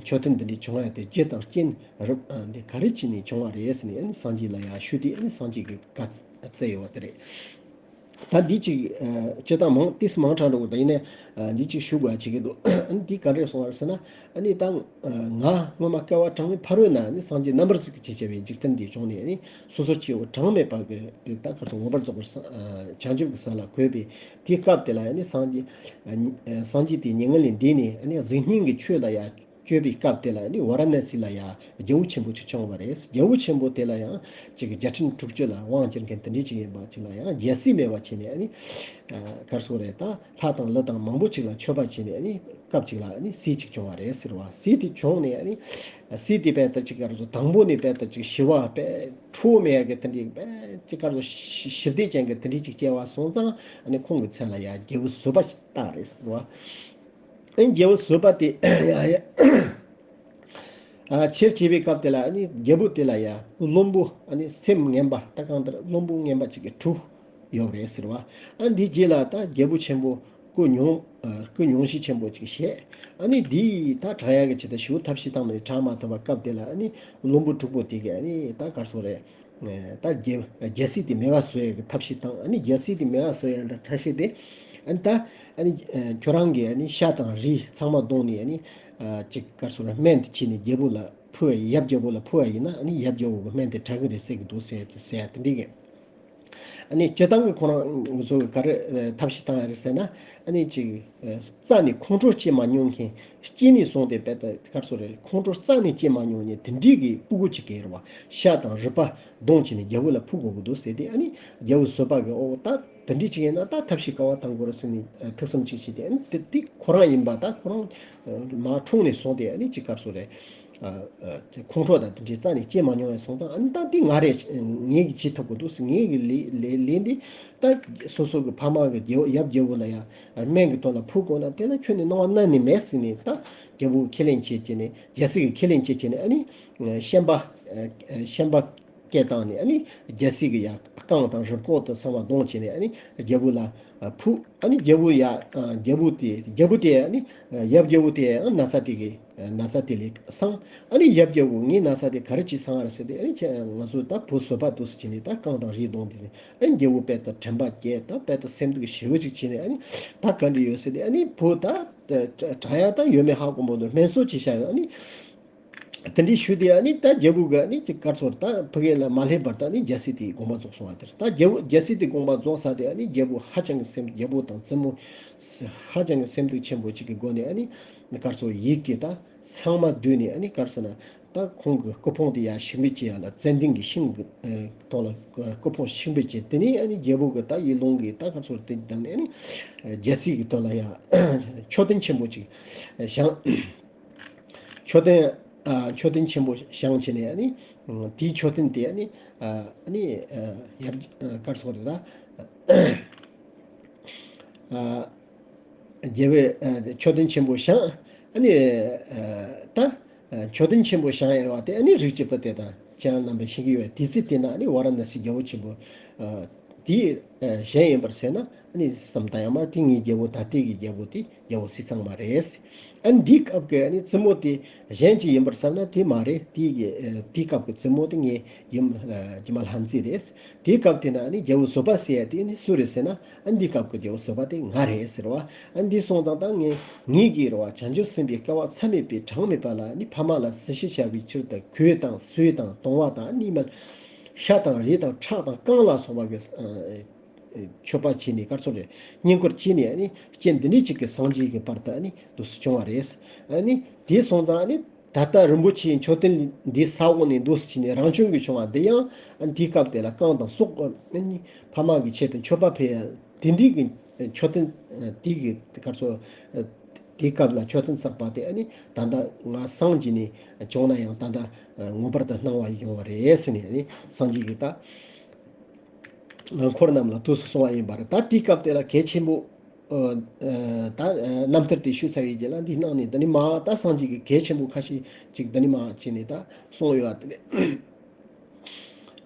མཆོད་རྟེན་འདི་འདྲའི་བྱུང་བ་དེ་རྒྱུ་དང་རྐྱེན་རབ་འདི་ག་རེ་བྱས་ནས་བྱུང་བ་རེད་ཟེར་ནས་ཨ་ནི་སངས་རྒྱས་ལ་ཡར་ཞུས་ཏེ། ཨ་ནི་སངས་རྒྱས་ཀྱིས་བཀའ་སྩལ་ཡོད་པ་དེ་རེད། ད་འདི་གཅིག་ཨ་སྤྱིར་བཏང་མང་ཏིས་མང་དྲགས་འགྲོ་གི་རེད། ཡིན་ནའི་ཨ་འདི་གཅིག་ཞུ་དགོས་ཡ་བྱེད་ཀྱི་འདུག་ཨ་ནི་འདི་ག་རེ་གསུངས་པ་རེད་ཟེར་ན། ཨ་ནི་ད་ང་སྔོན་མ་བསྐལ་པ་གྲངས་མེད་ཕ་རོལ་ན་ཨ་ནི་སངས་རྒྱས་རྣམ་པར་གཟིགས་ཀྱི་ཆེ་ཆེ་བའི་འཇིག་རྟེན་འདི་བྱུང་ནས། ཨ་ནི་སོ་སོ་སྐྱེ་བོ་གྲངས་མེད་པ་གི་ད་ག་ཚོད་མངོན་པར་རྫོགས་པར་ས་ཨ་བྱང་ཆུབ་ཀྱི་ས་ལ་འགོད་པའི་དེའི་སྐབས་དེ་ལ། ཨ་ནི་སངས་རྒྱས་ཨ་སངས་རྒྱས་དེ་མྱ་ངན་ལས་འདས་ནས། ཨ་ནི་གཟུགས་བརྙན་གྱི་ཆོས་ལ་ཡང་སྤྱོད་པའི་སྐབས་དེ་ལ་ནི་ཝཱ་ར་ཎ་སི་ལ་ཡང་རྒྱལ་པོ་ཆེན་པོ་ཅིག་བྱུང་བ་རེད། རྒྱལ་པོ་ཆེན་པོ་དེ་ལ་ཡང་ཅིག་རྒྱལ་ཕྲན་དྲུག་ཅུ་ལ་དབང་བསྒྱུར་མཁན་དེ་འདྲ་ཅིག་ཡིན་པ་ཅིག་ལ་ཡང་རྒྱལ་སྲིད་མེད་པ་བྱས་ནས། ཨ་ནི་གར་སོང་རེད། ད་ལྷ་དང་ཀླུ་དང་མང་པོ་ཅིག་ལ་མཆོད་པ་བྱས་ནས། ཨ་ནི་སྐབས་ཅིག་ལ་ཨ་ནི་སྲས་ཅིག་བྱུང་བ་རེད་ཟེར་བ། སྲས་དེ་བྱུང་ནས་ཨ་ནི་སྲས་དེ་དཔེ་ལྟ་ཅིག་གར་སོང་དང་པོ་ནས་དཔེ་ལྟ་ཅིག་ཞི་བ་དཔེ་ཁྲོ་བོ་མེད་ཡ་གི་དེ་འདྲའི་དཔེ་ཅིག་གར་སོང་ཞི་བདེ་ཅན་གྱི་དེ་འདྲའི་ཅིག་སྐྱེ་བ་སོང་ཙང་། ཨ་ནི་ཁོང་གི་མཚན་ལ་ཡང་རྒྱལ་པོ་བཟོད་པ་ཞིག་བཏགས་རེད་ཟེར་བ། ཨ་ནི་རྒྱལ་པོ་བཟོད་པ་དེ་ཡང་ཡང་ཨ་ཆེར་སྐྱེས་པའི་སྐབས་དེ་ལ། ཨ་ནི་རྒྱལ་པོ་དེ་ལ་ཡང་བློན་པོ་ཨ་ནི་སེམས་ངན་པ། ད་གང་ལྟར་བློན་པོ་ངན་པ་ཅིག་གི་དྲུག་ཡོད་རེད་ཟེར་བ། ཨ་འདིའི་རྗེས་ལ་ད་རྒྱལ་པོ་ཆེན་པོ་སྐུ་མྱོང་ཨ་སྐུ་མྱོང་བཞི་ཆེན་པོ་ཅིག་བཞེས། ཨ་ནི་འདིས་ད་དྲག་ཡག་གི་ཆེད་དུ་ཞུ་ཐབས་ཤེས་བཏང་ནས་དྲག་མ་ཐུབ་པ་སྐབས་དེ་ལ། ཨ་ནི་བློན་པོ་དྲུག་པོ་དེ་གིས་ཨ་ནི་ད་གར་སོང་རེད། ད་རྒྱལ་རྒྱལ་སྲིད་དེ་མེད་པ་བཟོ་ཡག་གི་ཐབས་ཤེས་དང་། ཨ་ནི་རྒྱལ་སྲིད་དེ་མེད་པ་བཟོ་ཡག་འདྲ་ཐབས་ཤེས་དེ། ཨ་ནི་ད་ཨ་ནི་ཁྱོད་རང་གིས་ཨ་ནི་ཤ་དང་རིགས་ཚང་མ་བརྡུངས་ནས། ཨ་ནི་ཅིག་གར་སོང་རེད། སྨན་དེ་བྱས་ནས་རྒྱལ་པོ་ལ་ཕུལ་བ། ཡབ་རྒྱལ་པོ་ལ་ཕུལ་བ་ཡིན་ན། ཨ་ནི་ཡབ་རྒྱལ་པོ་གི་སྨན་དེ་དྲག་གི་རེད་ཟེར་གི་འདུག་ཟེར་ཟེར་ཡ་དེ་འདྲ་གི། ཨ་ནི་སྤྱིར་བཏང་གི་ཁོ་རང་ཚོ་གི་ག་རེ་ཐབས་ཤེས་བཏང་ཡ་རེད་ཟེར་ན། ཨ་ནི་ཅིག་རྩ་ནས་ཁོང་ཁྲོ་སྐྱེ་མ་མྱོང་མཁན། སྐྱེས་ནས་བཟུང་སྟེ་དཔེ་ལྟ་གར་སོང་རེད། ཁོང་ཁྲོ་རྩ་ནས་སྐྱེ་མ་མྱོང་མཁན་དེ་འདྲའི་གི་སྤུ་གུ་ཅིག་གི་རེད་བ། ཤ་དང་རུས་པ་བརྡུངས་བྱས་ནས་རྒྱལ་པོ་ལ་ཕུལ་དགོས་ཀྱི་འདུག་ཟེར་ཏེ། ཨ་ནི་རྒྱལ་པོ་བཟོད་པ་གིས་ཨོ་ད་དེ་འདྲ་ཅིག་ཡིན་ན་ད་ཐབས་ཤེས་ག་བ་བཏང་དགོས་རེད་ཟེར་ནས་ཐུགས་བསམ་ཅིག་བྱས་ཏེ། ཨ་ནི་དེ་དེ་ཁོ་རང་ཡིན་པ། ད་ཁོ་རང་མར་འཁྲུངས་ནས་བཟུང་སྟེ་ཨ་ནི་ཅིག་གར་སོང་རེད། ཨ་ཨ་ཁོང་ཁྲོ་དང་དེ་འདྲའི་རྩ་ནས་སྐྱེ་མ་མྱོང་བའི་སོང་ཙང་། ཨ་ནི་ད་འདི་ང་རེད། ངས་གི་བྱེད་ཐུབ་དགོས་འདུག་ཟེར། ངས་གི་ལས་ལས་ལས་འདི་ད་སོ་སོ་གི་ཕ་མ་གི་རྒྱལ་པོ་ཡབ་རྒྱལ་པོ་ལ་ཡང་སྨན་གི་ཐོག་ལ་ཕུལ་དགོས་ན་དེ་ལ་ཁྱོན་ནས་སྣང་བ་གནང་ནི་མེད་ཟེར་ནས། ད་རྒྱལ་པོ་ཁས་ལེན་བྱེད་བྱས་ནས། རྒྱལ་སྲིད་ཀྱི་ཁས་ལེན་བྱེད་བྱས་ནས། ཨ་ནི་ཤན་པ་ཤན་པ་སྐད་བཏང་ནས། ཨ་ནི་རྒྱལ་སྲིད་ཀྱི་ཡང་རྐང་དང་རིམས་ཁོག་དེ་ཚང་མ་བརྡུངས་བྱས་ནས། ཨ་ནི་རྒྱལ་པོ་ལ་ཕུལ། ཨ་ནི་རྒྱལ་པོ་ཡ་རྒྱལ་པོ་དེ་རྒྱལ་པོ་དེ་ཨ་ནི་ཡབ་རྒྱལ་པོ་དེ་ཡང་ན་ཚ་དེ་གི་ན་ཚ་དེ་ལས་སངས། ཨ་ནི་ཡབ་རྒྱལ་པོ་ངའི་ན་ཚ་དེ་ག་རེ་བྱས་སངས་རེད་ཟེར་ཏེ། ཨ་ནི་ཁྱེད་ང་ཚོ་ད་བུ་བཟོད་པ་འདུག་ཟེར་བྱས་ནས་ད་རྐང་དང་རིགས་བརྡུངས་ཏེ། ཨ་ནི་རྒྱལ་པོ་དཔེ་ལྟ་དྲན་པ་སྐྱེས། ད་དཔེ་ལྟ་སེམས་སྡུག་ཞེ་པོ་ཅིག་བྱས་ནས། ཨ་ནི་ད་ག་འདྲ་ཡོད་ཟེར་ཏེ། ཨ་ནི་བུ་ད་དྲག་ཡག་ད་ཡོད་མེད་ཧ་གོ་མ་འདུག་སྨན་གསོ་བྱས་བཞག་ཡོད། ཨ་ནི་དེ་འདྲའི་ཞུས་ཏེ། ཨ་ནི་ད་རྒྱལ་པོ་གིས་ཨ་ནི་ཅིག་གར་སོང་ད་ཕ་གི་ལ་མ་སླེབས་བར་དུ་ཨ་ནི་རྒྱལ་སྲིད་དེའི་དགོངས་པ་རྫོགས་སོང་བ་དེར། ད་རྒྱལ་པོ་རྒྱལ་སྲིད་དེའི་དགོངས་པ་རྫོགས་ཚར་ཏེ། ཨ་ནི་རྒྱལ་པོ་ཧ་ཅང་གི་སེམས། རྒྱལ་པོ་དང་བཙུན་མོ་ཧ་ཅང་གི་སེམས་སྡུག་ཆེན་པོ་ཅིག་གི་སྒོ་ནས། ཨ་ནི་གར་སོང་ཡིད་ཀྱིས་ད་ཚང་མ་བསྡུས་ནས། ཨ་ནི་གར་སོང་ན་ད་ཁོང་གི་སྐུ་ཕུང་དེ་ཡར་བཤིག་འབུད་བྱེད་ཡ་ལ། ཙན་དན་གྱི་ཤིང་གི་ཐོག་ལ་སྐུ་ཕུང་བཤིག་འབུད་བྱས། དེ་ནས་ཨ་ནི་རྒྱལ་པོ་གིས་ད་ཡིད་ལོང་གིས་ད་གར་སོང་དེ་བསྡམས་ནས། ཨ་ནི་རྒྱལ་སྲིད་ཀྱི་དོན་ལ་ཡང་མཆོད་རྟེན་ཆེན་པོ་ཅིག་བཞེངས། མཆོད་རྟེན། ཨ་མཆོད་རྟེན་ཆེན་པོ་བཞེངས་བྱས་ནས། ཨ་ནི་དེའི་མཆོད་རྟེན་དེ་ཨ་ནི་ཨ་ཨ་ནི་ཨ་ཡབ་ཨ་གར་སོང་རེད་ད། ཨ་རྒྱལ་པོས་ཨ་མཆོད་རྟེན་ཆེན་པོ་བཞེངས། ཨ་ནི་ཨ་ད་ཨ་མཆོད་རྟེན་ཆེན་པོ་བཞེངས་ཡོད་པ་དེ་ཨ་ནི་རིགས་ཀྱི་བུ་དེ་དང་ཁྱེད་རང་རྣམ་པས་ཤེས་ཀྱི་ཡོད། དུས་ཚོད་དེ་ན་ཨ་ནི་ཝཱ་ར་ཎ་སི་རྒྱལ་པོ་ཆེན་པོ་ཨ་ དེ་གཞན་ཡིན་པར་སེམས་ན་ཨ་ནི་བསམ་དང་ཡང་མ་དེ་ངའི་རྒྱལ་པོ་ད་ལྟའི་གི་རྒྱལ་པོ་དེ་རྒྱལ་པོ་སྲས་གཙང་མ་རེད། ཨ་ནི་འདིའི་སྐབས་ཀྱི་ཨ་ནི་བཙུན་མོ་དེ་གཞན་གྱི་ཡིན་པར་བསམ་ན་དེ་མ་རེད། དེའི་གི་དེའི་སྐབས་ཀྱི་བཙུན་མོ་དེ་ངའི་ཡུམ་རྒྱུ་མ་ལྷ་མཛེས་རེད། དེའི་སྐབས་དེ་ན་ཨ་ནི་རྒྱལ་པོ་བཟོད་པ་ཟེར་ཡ་དེ་ཨ་ནི་སུ་རེད་ཟེར་ན་ཨ་ནི་དེའི་སྐབས་ཀྱི་རྒྱལ་པོ་བཟོད་པ་དེ་ང་རེད་ཟེར་བ། ཨ་ནི་འདི་སོང་ཙང་ད་ངས་ངའི་གི་རེད་བ་བྱང་ཆུབ་སེམས་དཔའི་སྐལ་བ་མཚམས་མེད་པའི་གྲངས་མེད་པ་ལ་ཨ་ནི་ཕ་མ་ལ་སྲི་ཞུ་བྱ་བའི་ཕྱིར་དུ་གོས་དང་ཟོས་དང་དོང་བ་དང་ཨ་ནི་མལ་ཤ་དང་རས་དང་ཁྲག་དང་རྐང་ལ་སོགས་པ་གི་མཆོད་པ་བྱས་ནས་སྐར་ཚོགས་རེ་བསྙེན་བཀུར་བྱས་ནས་ཨ་ནི་རྐྱེན་འདི་འདྲའི་ཅིག་གི་སངས་རྒྱས་ཀྱི་བར་དུ་ཨ་ནི་འདུག་སེ་བྱུང་བ་རེད། ཨ་ནི་དེ་སོང་ཙང་ཨ་ནི་ད་ལྟ་རིན་པོ་ཆེའི་མཆོད་རྟེན་འདི་ས་འོག་ནས་འདུག་སེ་བྱས་ནས་རང་བྱུང་གི་བྱུང་བ་འདི་ཡང་ཨ་ནི་དེའི་སྐབས་དེ་ལ་རྐང་དང་སྲོག་ཨ་ནི་ཕ་མ་གི་ཆེད་དུ་མཆོད་པ་ཕུལ་ཡ་དེ་འདྲའི་གི་མཆོད་རྟེན་དེའི་གི་སྐར་ཚོགས་དེའི་སྐབས་ལ་མཆོད་རྟེན་བརྩེགས་པ་དེ་ཨ་ནི་ད་ལྟ་ང་སངས་རྒྱས་ནས་བྱུང་ན་ཡང་ད་ལྟ་ངེས་པར་དུ་སྣང་བ་ཡོང་བ་རེད་ཟེར་ནས་ཨ་ནི་སངས་རྒྱས་ཀྱི་ད། འཁོར་རྣམས་ལ་དུས་སུ་གསུངས་པ་ཡིན་པ་རེད། ད་དེའི་སྐབས་དེ་ལ་གལ་ཆེན་པོ། ཨ་ཨ་ད་ཨ་རྣམ་ཐར་དེ་ཞུས་ཚར་བའི་རྗེས་ལ་འདི་གནང་ནས་ད་ནི་མ་ད་སངས་རྒྱས་ཀྱི་གལ་ཆེན་པོ་ཁ་ཤས་ཅིག་ད་ནི་མ་བྱས་ནས་ད་གསུངས་ཡོད་པ་དེ་རེད།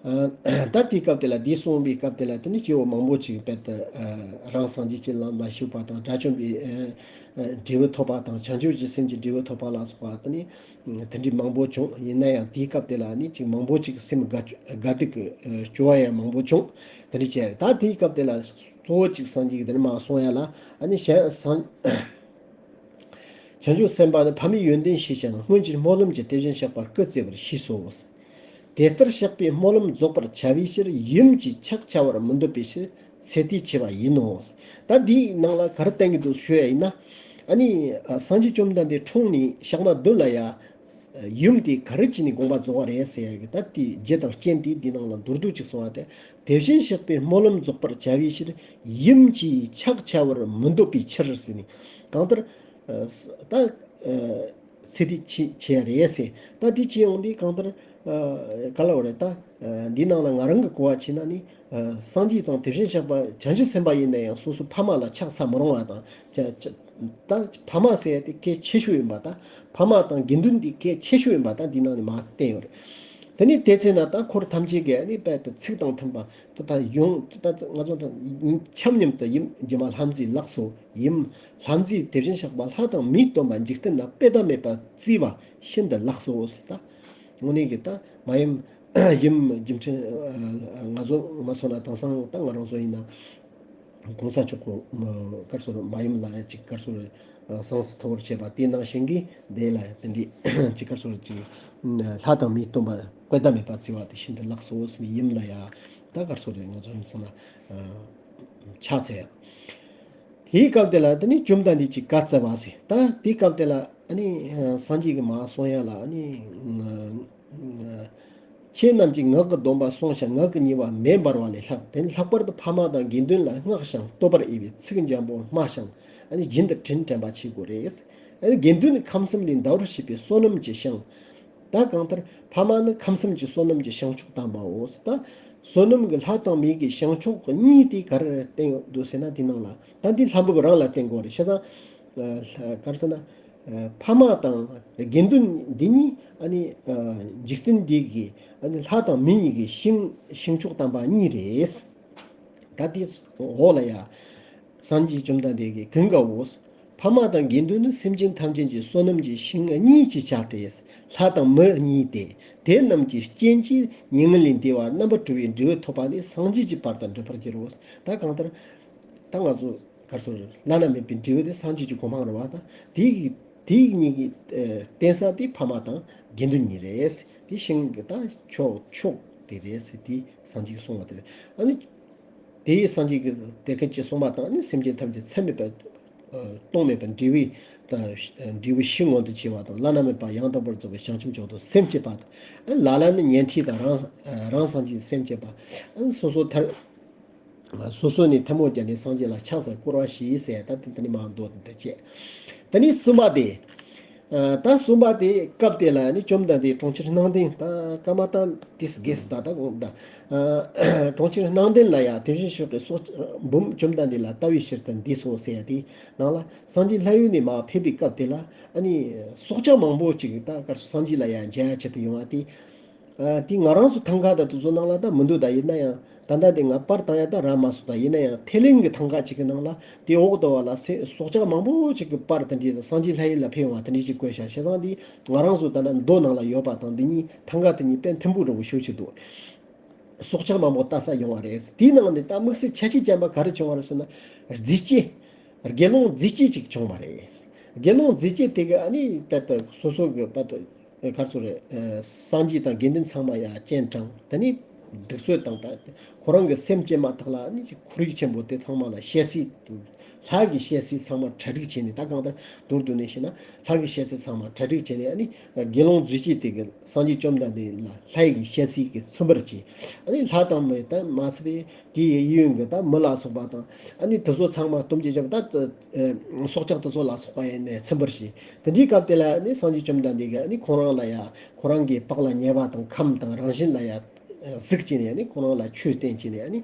ཨ་ད་དེའི་སྐབས་དེ་ལ་འདི་གསུངས་པའི་སྐབས་དེ་ལ་ད་ནི་སྐྱེ་བོ་མང་པོ་ཅིག་དཔེར་ད་ཨ་རང་སངས་རྒྱས་ཀྱི་ལམ་ལ་ཞུགས་པ་དང་དགྲ་བཅོམ་པའི་ཨ་ཨ་འབྲས་བུ་ཐོབ་པ་དང་བྱང་ཆུབ་ཀྱི་སེམས་ཀྱི་འབྲས་བུ་ཐོབ་པ་ལ་སོགས་པ་ད་ནི། དེ་འདྲའི་མང་པོ་བྱུང་ཡིན་ན་ཡང་དེའི་སྐབས་དེ་ལ་ནི་ཅིག་མང་པོ་ཅིག་སེམས་དགའ་དགའ་སྡུག་གི་སྐྱོ་བ་ཡང་མང་པོ་བྱུང་དེ་འདྲ་བྱས་རེད། ད་དེའི་སྐབས་དེ་ལ་གཙོ་བོ་ཅིག་སངས་རྒྱས་ཀྱིས་དེ་ནི་མ་གསུང་ཡ་ལ་ཨ་ནི་གཞན་སངས་བྱང་ཆུབ་སེམས་དཔའ་ནི་ཕ་མའི་ཡོན་ཏན་ཤེས་ཤིང་སྔོན་གྱི་སྨོན་ལམ་གྱིས་དེ་བཞིན་གཤེགས་པར་སྐུ་བརྩེ་བར་ཤེས་སོ། དེ་ལྟར་གཤེགས་པའི་སྨོན་ལམ་རྫོགས་པར་བྱ་བའི་ཕྱིར་ཡུམ་གྱིས་ཕྱག་བྱ་བར་མི་འདོད་པའི་ཕྱིར་ཚེ་འདིའི་ཆེ་བ་ཡིན་ནོ། ད་འདིའི་ནང་ལ་ག་རེ་བསྟན་གྱི་འདུག་ཞུ་ཡ་ཡིན་ན། ཨ་ནི་སངས་རྒྱས་བཅོམ་ལྡན་འདས་འཁྲུངས་ནས་ཞག་མ་བདུན་ལ་ཡ། ཡུམ་དེ་ག་རེ་བྱས་ནས་དགོངས་པ་རྫོགས་པ་རེད་ཟེར་ཡ་གི་ད་དེའི་རྒྱུ་དང་རྐྱེན་དེ་འདིའི་ནང་ལ་མདོར་བསྡུས་ཅིག་གསུངས་པ་དེ། དེ་བཞིན་གཤེགས་པའི་སྨོན་ལམ་རྫོགས་པར་བྱ་བའི་ཕྱིར་ཡུམ་གྱིས་ཕྱག་བྱ་བར་མི་འདོད་པའི་ཕྱིར་ཟེར་ནས་གང་ལྟར། ད། ཚེ་འདི་ཕྱི་ཕྱི་ཡ་རེད་ཟེར། ད་འདི་ཕྱི་ཡོང་དུས་གང་ལྟར་ག་ལ་བ་རེད་ད། འདི་ནང་ལ་ང་རང་གི་གོ་བ་ཕྱིན་ན་ནི་སངས་རྒྱས་དང་དེ་བཞིན་གཤེགས་པ་བྱང་ཆུབ་སེམས་དཔའ་ཡིན་ན་ཡང་སོ་སོ་ཕ་མ་ལ་ཕྱག་འཚལ་མི་རུང་བ་དང་ད་ཕ་མ་ཟེར་ཡ་དེ་གལ་ཆེ་ཤོས་ཡིན་པ་དང་ཕ་མ་དང་དགེ་འདུན་དེ་གལ་ཆེ་ཤོས་ཡིན་པ་དང་འདི་ནང་ནས་མར་བསྟན་ཡོད་རེད། དེ་ནི་དེ་ཚེ་ན་ད་འཁོར་ཐམས་ཅད་ཀྱིས་ནི་དཔལ་དུ་ཚིག་དང་མཐུན་པ། ད་ཡོང་ད་ང་ཚོ་ད་འཆམ་མཉམ་དུ་ཡུམ་སྒྱུ་མ་ལྷ་མཛེས་ལགས་སོ། ཡུམ་ལྷ་མཛེས་དེ་བཞིན་གཤེགས་པ་ལྷ་དང་མིའི་སྟོན་པ་འཇིག་རྟེན་ན་དཔེ་ཟླ་མེད་པ་བརྩིས་པ་ཤིན་ཏུ་ལགས་སོ་ཟེར། ད་དངོས་གནས་ཀྱི་ད་མ་ཡུམ་ཡུམ་སྒྱུ་འཕྲུལ་ང་ཚོ་མ་སོང་ན་དེང་སང་ད་ང་རང་ཚོ་ཡིན་ན་གོང་ས་མཆོག་གི་སྐར་ཚོར་མ་ཡུམ་ལ་ཅིག་སྐར་ཚོར་བཟང་སུ་ཐོབ་པར་བྱེད་པ་དེ་ནང་བཞིན་གྱི་དེ་ལ་དེ་འདྲའི་ཅིག་སྐར་ཚོར་ཅིག་ལྷ་དང་མིའི་སྟོན་པ་དཔེ་ཟླ་མེད་པ་བརྩི་བ་དེ་ཤིན་ཏུ་ལགས་སོ་ཟེར་ནས་ཡུམ་ལ་ཡ་ད་ག་རེ་ཟེར་རེད། ང་ཚོ་མི་ཚང་ན་ཕྱག་འཚལ་ཡ། དེའི་སྐབས་དེ་ལ་དེ་ནི་བཅོམ་ལྡན་འདས་ཀྱིས་བཀའ་སྩལ་པ་ཟེར། ད་དེའི་སྐབས་དེ་ལ་ཨ་ནི་སངས་རྒྱས་ཀྱིས་མར་གསུང་ཡ་ལ་ཨ་ནི། ཁྱེད་རྣམས་ཀྱིས་ངག་གི་སྡོམ་པ་བསྲུང་ཞིང་ངག་གི་ཉེས་པ་མེ་འབར་བ་ལས་ལྷག་དེ་ནི་ལྷག་པར་དུ་ཕ་མ་དང་དགེ་འདུན་ལ་བསྔགས་ཤིང་བསྟོད་པར་འོས་པའི་ཚིག་འཇམ་པོ་སྨྲ་ཞིང་ཨ་ནི་རྒྱུན་དུ་དྲིན་དྲན་པ་བྱེད་དགོས་རེད། ཨ་ནི་དགེ་འདུན་ནི་ཁམས་གསུམ་ལས་འདའ་བར་བྱེད་པའི་བསོད་ནམས་ཀྱི་ཞིང་། ད་གང་ལྟར་ཕ་མ་ནི་ཁམས་གསུམ་གྱི་བསོད་ནམས་ཀྱི་བྱང་ཆུབ་དམ་པའོ། ད་བསོད་ནམས་ཀྱི་ལྷ་དང་མི་གི་བྱང་ཆུབ་གཉིས་དེ་ག་རེ་བསྟན་ཡོད་འདུག་ཟེར་ན་དེ་ནང་ལ་ད་འདི་ལྷ་བུ་རང་ལ་བསྟན་དགོས་རེད། བྱས་ཙང་ག་རེ་ཟེར་ན། ཕ་མ་དང་དགེ་འདུན་འདི་གཉིས་ཨ་ནི་འཇིག་རྟེན་འདི་གི་ཨ་ནི་ལྷ་དང་མི་གཉིས་ཀྱི་ཞིང་བྱང་ཆུབ་དམ་པ་གཉིས་རེད། ད་དེ་འོག་ལ་ཡ། སངས་རྒྱས་བཅོམ་ལྡན་འདས་ཀྱིས་ཀུན་དགའ་བོ། ཕ་མ་དང་དགེ་འདུན་ནི་སེམས་ཅན་ཐམས་ཅད་ཀྱི་བསོད་ནམས་ཀྱི་ཞིང་གཉིས་ཀྱི་ཆ་སྟེ། ལྷ་དང་མི་གཉིས་ཏེ། དེ་རྣམས་ཀྱི་རྐྱེན་གྱིས་མྱ་ངན་ལས་འདས་པ་རྣམ་པར་གྲོལ་བའི་འབྲས་བུ་ཐོབ་པ་ནི་སངས་རྒྱས་ཀྱི་བར་དུ་འགྲུབ་པར་འགྱུར་རོ། ད་གང་ལྟར། ད་ང་ཚོ་ག་རེ་ཟེར་བླ་ན་མེད་པའི་འབྲས་བུ་དེ་སངས་རྒྱས་ཀྱི་གོ་འཕང་རེད་བ། ད་དེའི་དེའི་གཉིས་ཀྱི་ཨ་བརྟེན་ས་དེ་ཕ་མ་དང་དགེ་འདུན་གཉིས་རེད། དེ་ཞིང་གི་ད་ཕྱོགས་ཕྱོགས་དེ་རེད་ཟེར་དེ་སངས་རྒྱས་ཀྱིས་གསུངས་པ་དེ་རེད། ཨ་ནི་དེ་ཡི་སངས་རྒྱས་ཀྱིས་དེ་སྐད་ཅེས་གསུངས་པ་དང་ཨ་ནི་སེམས་ཅན་ཐམས་ཅད་ཚད་མེད་པ་ཨ་སྟོང་མེད་པ་འབྲས་བུའི་ད་འབྲས་བུ་ཤིང་མངོན་དུ་བྱེད་པ་དང་བླ་ན་མེད་པ་ཡང་དག་པར་རྫོགས་པའི་བྱང་ཆུབ་མཆོག་ཏུ་སེམས་བསྐྱེད་པ་དང་ཨ་ནི་ལ་ལ་ནི་ཉན་ཐོས་དང་རང་རང་སངས་རྒྱས་སེམས་བསྐྱེད་པ་ཨ་ནི་སོ་སོ་ཐར། སོ་སོ་ནས་ཐལ་མོ་སྦྱར་ནས་སངས་རྒྱས་ལ་ཕྱག་འཚལ་བསྐོར་བ་བཞེས་ཟེར། ད་དེ་ནི་མ་མདོ་དེ་བྱས། ད་ནི་གསུམ་པ་དེ། ད་གསུམ་པ་དེ་སྐབས་དེ་ལ་ནི་བཅོམ་ལྡན་འདས་གྲོང་ཁྱེར་སྣང་ལྡན་ད་ཀ་མ་ཏ་ཏིས་དགེ་སུ་ད་ད་དགོངས་ད། གྲོང་ཁྱེར་སྣང་ལྡན་ལ་ཡང་དེ་བཞིན་གཤེགས་པའི་སོགས་འབུམ་བཅོམ་ལྡན་འདས་ལ་ལྟ་བའི་ཕྱིར་དུ་འདས་སོ་ཟེར་ཡ་དེའི་ནང་ལ་སངས་རྒྱས་ལྷ་ཡུལ་ནས་མར་ཕེབས་པའི་སྐབས་དེ་ལ་ཨ་ནི་སྲོག་ཆགས་མང་པོ་ཅིག་ད་གར་སངས་རྒྱས་ལ་ཡང་མཇལ་ཡ་ཆེད་དུ་ཡོང་བ་དེ། ཨ། དེ་ང་རང་ཚོ་ཐང་ག་དང་དེ་ཚོ་ནང་ལ་ད་མི་འདུག་ད་ཡིན་ན་ཡང་ད་ལྟ་དེ་ང་པར་བཏང་ཡ་ད་རག་མ་སོང་། ད་ཡིན་ན་ཡང་ཐེ་ལན་གྱི་ཐང་ག་ཅིག་གི་ནང་ལ་དེ་འོག་ཏུ་བ་ལ་སེ་སྲོག་ཆགས་མང་པོ་ཅིག་གི་པར་དེ་འདྲའི་སངས་རྒྱས་ལྷ་ཡུལ་ལ་ཕེབས་པ་དེ་འདྲའི་ཅིག་བཀོད་བཞག་བྱས་ཙང་དེ་ང་རང་ཚོ་ད་ལྟ་མདོ་ནང་ལ་ཡོད་པ་དང་དེ་གཉིས་ཐང་ག་དེ་གཉིས་དཔེ་མཐུན་པོ་འདྲ་བོ་ཞེ་པོ་ཅིག་འདུག། སྲོག་ཆགས་མང་པོ་ལྟ་ས་ཡོང་བ་རེད། དེའི་ནང་ནས་ད་དམིགས་བསལ་ཁྱད་ཆོས་ཅན་པ་ག་རེ་བྱུང་བ་རེད་ཟེར་ན། རྫས་སྐྱེས། དགེ་སློང་རྫས་སྐྱེས་ཅིག་བྱུང་བ་རེད། དགེ་སློང་རྫས་སྐྱེས་དེ་གི་ཨ་ནི་དཔེ་ད་སོ་སོ་གི་དཔེ་ད་ག་རེ་ཟེར་རེད། སངས་རྒྱས་དང་དགེ་འདུན་ཚང་མ་ཡ་སྤྱན་དྲངས། དེ་ནས་གདུགས་ཚོད་དང་ད་ཁོ་རང་གི་སེམས་བསྐྱེད་མ་ཐག་ལ་ཨ་ནི་ཁོར་ཡུག་ཆེན་པོ་དེ་ཚང་མ་ལ་བཤད་སྲིད། ལྷ་གི་བཤད་སྲིད་ཚང་མ་གྲ་སྒྲིག་བྱས་ནས། ད་གང་ལྟར་མདོར་བསྡུས་ནས་བཤད་ན་ལྷ་གི་བཤད་སྲིད་ཚང་མ་གྲ་སྒྲིག་བྱས་ནས། ཨ་ནི་དགེ་སློང་རྫས་སྐྱེས་དེ་གི་སངས་རྒྱས་བཅོམ་ལྡན་འདས་ལ་ལྷ་ཡི་གི་བཤད་སྲིད་ཀྱི་མཚོན་པར་བྱས། ཨ་ནི་ལྷ་དང་མི་དང་མ་ཚད་པའི་དེའི་གཡས་གཡོན་གྱི་ད་མི་ལ་སོགས་པ་དང་། ཨ་ནི་དེ་ཚོ་ཚང་མ་སྟོབས་ཀྱིས་བརྒྱབ། ད་ཨ་སྲོག་ཆགས་དེ་ཚོ་ལ་སོགས་པ་ཡིན་ནས་ཚིམ་པར་བྱས། དེ་འདྲའི་སྐབས་དེ་ལ་ཨ་ནི་སངས་རྒྱས་བཅོམ་ལྡན་འདས་ཀྱིས་ཨ་ནི་ཁོ་རང་ལ་ཡ་ཁོ་རང་གི་པགས་ལ་ཉེ་བ་དང་ཁམས་དང་རང་བཞིན་ལ་ཡ་གཟིགས་བྱས་ནས། ཨ་ནི་ཁོ་རང་ལ་ཆོས་བསྟན་བྱས་ནས། ཨ་ནི་